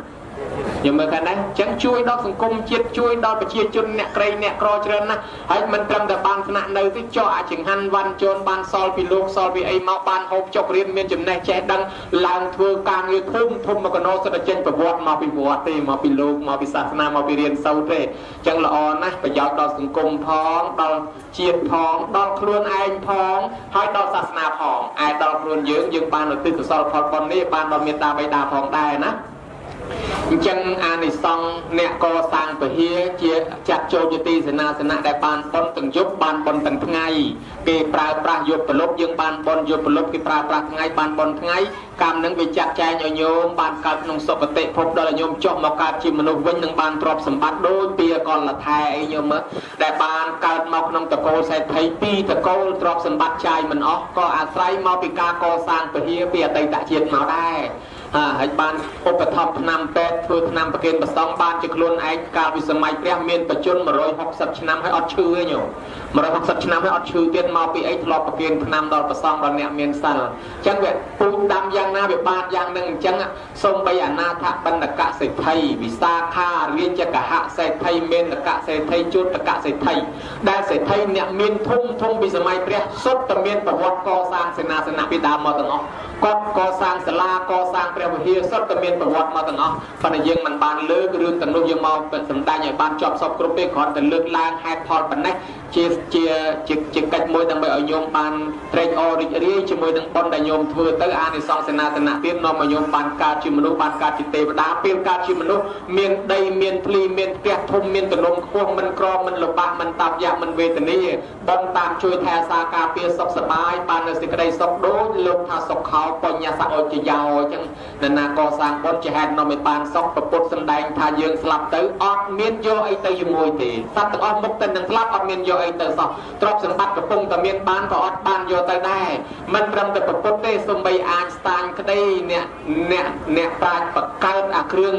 ខ្ញុំមើលខាងនេះចឹងជួយដល់សង្គមជាតិជួយដល់ប្រជាជនអ្នកក្រីអ្នកក្រច្រើនណាស់ហើយមិនត្រឹមតែបានស្នាក់នៅទេចោះអាចង្ហាន់វ៉ាន់ជូនបានសល់ពីលោកសល់ពីអីមកបានហូបចុករៀនមានចំណេះចេះដឹងឡើងធ្វើការងារធំធំមកកណោសិតតែចេញប្រវត្តិមកពីវត្តទេមកពីលោកមកពីសាសនាមកពីរៀនសូត្រទេចឹងល្អណាស់ប្រយោជន៍ដល់សង្គមផងដល់ជាតិផងដល់ខ្លួនឯងផងហើយដល់សាសនាផងឯដល់ខ្លួនយើងយើងបានឧទ្ទិសកុសលផលបុណ្យនេះបានដល់មេត្តាបិតាផងដែរណាអញ្ចឹងអានិសង្សអ្នកកសាងពហិជាចាត់ចូលជាទីសេនាសនៈដែលបានបុណ្យទាំងយប់បានបុណ្យទាំងថ្ងៃគេប្រើប្រាស់យប់ប្រលប់យើងបានបុណ្យយប់ប្រលប់គេប្រើប្រាស់ថ្ងៃបានបុណ្យថ្ងៃកម្មនឹងវាចាត់ចែងឲ្យញោមបានកើតក្នុងសុគតិភពដល់ឲ្យញោមចុះមកកើតជាមនុស្សវិញនឹងបានទ្រព្យសម្បត្តិដូចពីអកលថែអីញោមមើលដែលបានកើតមកក្នុងតកូលសេដ្ឋីពីរតកូលទ្រព្យសម្បត្តិចាយមិនអស់ក៏អាស្រ័យមកពីការកសាងពហិពីអតីតជាតិមកដែរហើយបានឧបត្ថម្ភថ្នាំពេទ្យធ្វើថ្នាំប្រគេនប្រសង់បានជាខ្លួនឯងកាលពីសម័យព្រះមានបច្ចុប្បន្ន160ឆ្នាំហើយអត់ឈឺទេញោម160ឆ្នាំហើយអត់ឈឺទៀតមកពីអីធ្លាប់ប្រគេនថ្នាំដល់ប្រសង់ដល់អ្នកមានសិលអញ្ចឹងវាពូជដាំយ៉ាងណាវាបានយ៉ាងនឹងអញ្ចឹងសូម្បីអនាថបណ្ឌកសេដ្ឋីវិសាខារាជកហសេដ្ឋីមេនកសេដ្ឋីជួតកសេដ្ឋីដែលសេដ្ឋីអ្នកមានធំធំពីសម័យព្រះសុទ្ធតែមានប្រវត្តិកសាងសេនាសនៈពីដើមមកទាំងអស់គាត់កសាងសាលាកសាងព្រះវិហារសុទ្ធតែមានប្រវត្តិមកទាំងអស់ប៉ុន្តែយើងមិនបានលើករឿងទាំងនោះយើងមកសម្ដែងឲ្យបានចប់សពគ្រប់ទេគ្រាន់តែលើកឡើងហេតុផលប៉ុណ្ណេះជាជាជាជាកិច្ចមួយដើម្បីឲ្យញោមបានត្រេកអររីករាយជាមួយនឹងបុណ្យដែលញោមធ្វើទៅអានិសង្សសេនាសនៈទៀតនាំឲ្យញោមបានកើតជាមនុស្សបានកើតជាទេវតាពេលកើតជាមនុស្សមានដីមានភ្លីមានផ្ទះធំមានទំនំខ្ពស់មិនក្រមិនលំបាកមិនតាប់យ៉ាក់មិនវេទនាបុណ្យតាមជួយថែអាសាការពារសុខសប្បាយបាននៅសេចក្តីសុខដូចលោកថាសុខោបញ្ញសអុជយោអញ្ចឹងនរណាកសាងបុណ្យជាហេតុនាំឲ្យបានសុខប្រពុតសម្ដែងថាយើងស្លាប់ទៅអត់មានយកអីទៅជាមួយទេសត្វទាំងអស់មុខទៅនឹងស្លាប់អត់មានយកអីទៅសោះទ្រព្យសម្បត្តិកំពុងតែមានបានក៏អត់បានយកទៅដែរមិនត្រឹមតែប្រពុតទេសំបីអាចស្តាញក្តីអ្នកអ្នកអ្នកប្រាជ្ញបង្កើតអាគ្រឿង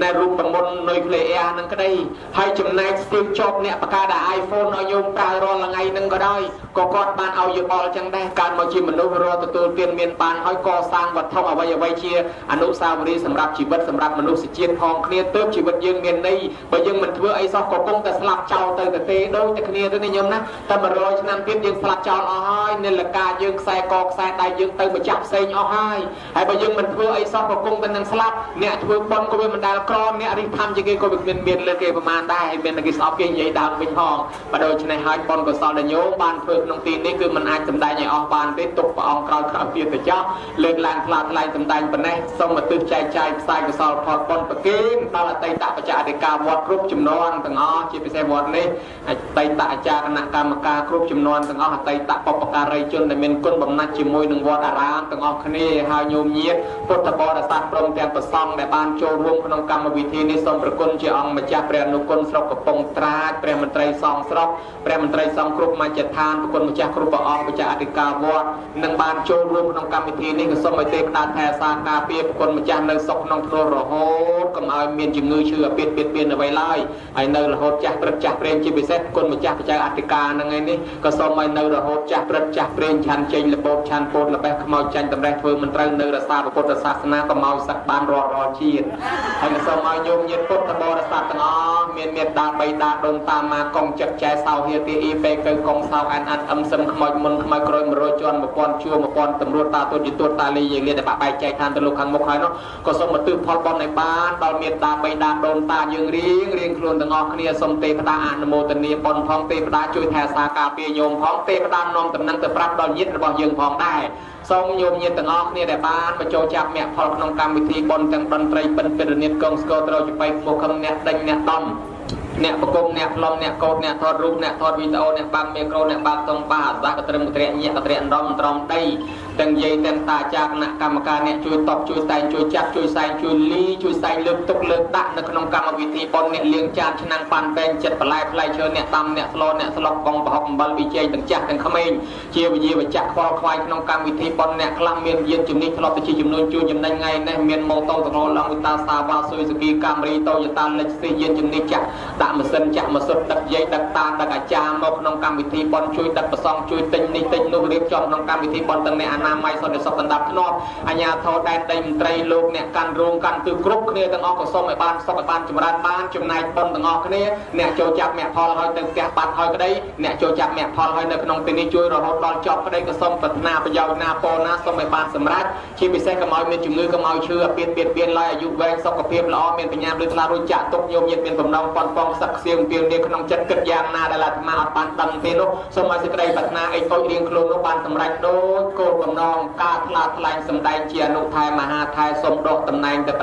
នៃរូបមន្តនុយក្លេអ៊ែរនឹងក្តីហើយចំណែក Steve Jobs អ្នកបង្កើត iPhone ឲ្យញោមប្រើរាល់ថ្ងៃនឹងក៏ដោយក៏គាត់បានឲ្យយោបល់ចឹងដែរកើតមកជាមនុស្សរកទទួលទានមានបានហើយកសាងវត្ថុអ្វីអ្វីជាអនុស្សាវរីយ៍សម្រាប់ជីវិតសម្រាប់មនុស្សជាតិផងគ្នាទើបជីវិតយើងមានន័យបើយើងមិនធ្វើអីសោះក៏គង់តែស្លាប់ចោលទៅទៅទេដូចតែគ្នាទៅ ទេណាញោមណាតែ100ឆ្នាំទៀតយើងស្លាប់ចោលអស់ហើយនិលកាយើងខ្សែកខ្សែដៃយើងទៅម្ចាស់ផ្សេងអស់ហើយហើយបើយើងមិនធ្វើអីសោះក៏គង់តែនឹងស្លាប់អ្នកធ្វើបុណ្យក៏វាមិនដែលក្រអ្នករិះធម្មជាងគេក៏វាគ្មានមានលើគេប្រមាណដែរហើយមានតែគេស្អប់គេនិយាយដើមវិញផងបើដូច្នេះហើយបុណ្យកុសលដែលញោមបានធ្វើក្នុងទីនេះគឺមិនអាចសម្ដែងឲ្យអស់បានទេទុកព្រះអង្គក្រោយក្រោយទៀតទៅចោះលើកឡើងថ្លាថ្លែងសម្ដែងប៉ុណ្ណេះសូមឧទ្ទិសចែកចាយផ្សាយកុសលផលបុណ្យប្រគេនដល់អតីតបច្ចៈអធិការវត្តគ្រប់ចំនួនទាំងអស់ជាពិសេសវត្តនេះអតីតអាចារ្យគណៈកម្មការគ្រប់ចំនួនទាំងអស់អតីតបព្វការីជនដែលមានគុណបំណាច់ជាមួយនឹងវត្តអារាមទាំងអស់គ្នាហើយញោមញាតិពុទ្ធបរិស័ទព្រមទាំងប្រសង់ដែលបានចូលរួមក្នុងកម្មវិធីនេះសូមប្រគុណជាអង្គម្ចាស់ព្រះអនុគុណស្រុកកំពង់ត្រាចព្រះមន្ត្រីសង្ឃស្រុកព្រះមន្ត្រីសង្ឃគ្រប់មជ្ឈដ្ឋានប្រគុណម្ចាស់គ្រប់ព្រះអង្គម្ចាស់អធិការវត្តនឹងបានចូលរួមក្នុងកម្មវិធីនេះក៏សូមឲ្យទេវតាថែអាសាការពារប្រគុណម្ចាស់នៅសុខក្នុងធ្នូរហូតកុំឲ្យមានជំងឺឈឺអាពាធបៀតបៀនអ្វីឡើយហើយនៅរហូតចាស់ព្រឹកចាស់ព្រេងជាពិសេសប្រគុណម្ចាស់បច្ចៅអធិការនឹងឯនេះក៏សូមឲ្យនៅរហូតចាស់ព្រឹកចាស់ព្រេងឆាន់ចេញរបបឆាន់ពោតល្បេះខ្មោចចាញ់តម្រេះធ្វើមិនត្រូវនៅរសាពុទ្ធសាសនាក៏មកសឹកបានរាល់រាល់ជាតិហើយក៏សូមឲ្យញោមញាតិពុទ្ធបរិស័ទទាំងអស់មានមេត្តាបៃតាដូនតាមាកងចិត្តចែសោហៀទីអ៊ីពេកៅកងសោអានអាត់អឹមសឹមខ្មោចមុនខ្មោចក្រោយ100ជាន់1000ជួរ1000តម្រួតតាទួតយទួតតាលីយាលាដែលបាក់បែកចែកឋានទៅលោកខាងមុខហើយនោះក៏សូមឧទ្ទិសផលបុណ្យឲ្យបានដល់មេត្តាបៃតាដូនតាយើងរៀងរៀងខ្លួនទាំងអស់គ្នាសូមទេវតាអនុមោទនាបុណ្យផងទេវតាជួយថែសារការពារញោមផងទេវតានាំតំណែងទៅប្រាប់ដល់ញាតិរបស់យើងផងដែរសូមញោមញាតិទាំងអស់គ្នាដែលបានបញ្ចូលចាប់មគ្គផលក្នុងកម្មវិធីបុណ្យទាំងតន្ត្រីពិនពិរនិតកងស្គរត្រូវចបៃមុខឹងអ្នកដេញអ្នកដំអ្នកប្រគំអ្នកផ្លុំអ្នកកោតអ្នកថតរូបអ្នកថតវីដេអូអ្នកបាំងមីក្រូអ្នកបាក់តុងបាអាសាកត្រឹមកត្រែកញាក់កត្រែកអណ្ដំត្រំដីទាំងយាយទាំងតាចាគណៈកម្មការអ្នកជួយតបជួយតែងជួយចាប់ជួយសែងជួយលីជួយសែងលើកទុកលើកដាក់នៅក្នុងកម្មវិធីបុណ្យអ្នកលៀងចានឆ្នាំងប៉ាន់ពេងចិត្តបន្លែផ្លែឈើអ្នកដាំអ្នកស្លអ្នកស្លុកបងប្រហុកអំបិលប៊ីចេងទាំងចាស់ទាំងក្មេងជាវិញ្ញាវចៈខ្វល់ខ្វាយក្នុងកម្មវិធីបុណ្យអ្នកខ្លះមានយានជំនិះធ្លាប់ទៅជាចំនួនជួយចំណេញថ្ងៃនេះមានម៉ូតូតរឡងវិតាសាវ៉ាស៊ុយស៊ូគីកាមរីតូយតាលិចស៊ីយានជំនិះចាក់ដាក់ម៉ាស៊ីនចាក់ម៉ាសុតដឹកយាយដឹកតាដឹកអាចារ្យមកក្នុងកម្មវិធីបុណ្យជួយដឹកប្រសងជួយទិញនេះទិញនោះរៀបចំក្នុងកម្មវិធីបុណ្យទាំងអ្នកអនាម័យសន្តិសុខដណ្ដាប់ធ្នាប់អាជ្ញាធរដែនដីមន្ត្រីលោកអ្នកកាន់រោងកាន់គឺគ្រប់គ្នាទាំងអស់ក៏សូមឲ្យបានសុខឲ្យបានចម្រើនបានចំណែកបុណ្យទាំងអស់គ្នាអ្នកចូលចាប់មគ្គផលហើយទៅផ្ទះបាត់ហើយក្តីអ្នកចូលចាប់មគ្គផលហើយនៅក្នុងទីនេះជួយរហូតដល់ចប់ក្តីក៏សូមប្រាថ្នាប្រយោជន៍ណាពរណាសូមឲ្យបានសម្រេចជាពិសេសកុំឲ្យមានជំងឺកុំឲ្យឈឺអាពាធបៀតបៀនឡើយអាយុវែងសុខភាពល្អមានបញ្ញាលឺថ្លារួចចាក់ទុកញោមញាតិមានបំណងប៉ុនប៉ងសឹកសៀងពីនេះក្នុងចិត្តគិតយ៉ាងណាដែលអាត្មាអត់បានដឹងទេនោះសូមឲ្យសេចក្តីប្រាថ្នាអីអុចរៀងខ្លួននោះបានសម្រេចដូចគោលបំណងការថ្លាថ្លែងសម្ដែងជាអនុថែមហាថែសូមដកតំណែងតែប៉ុណ្ណេះ។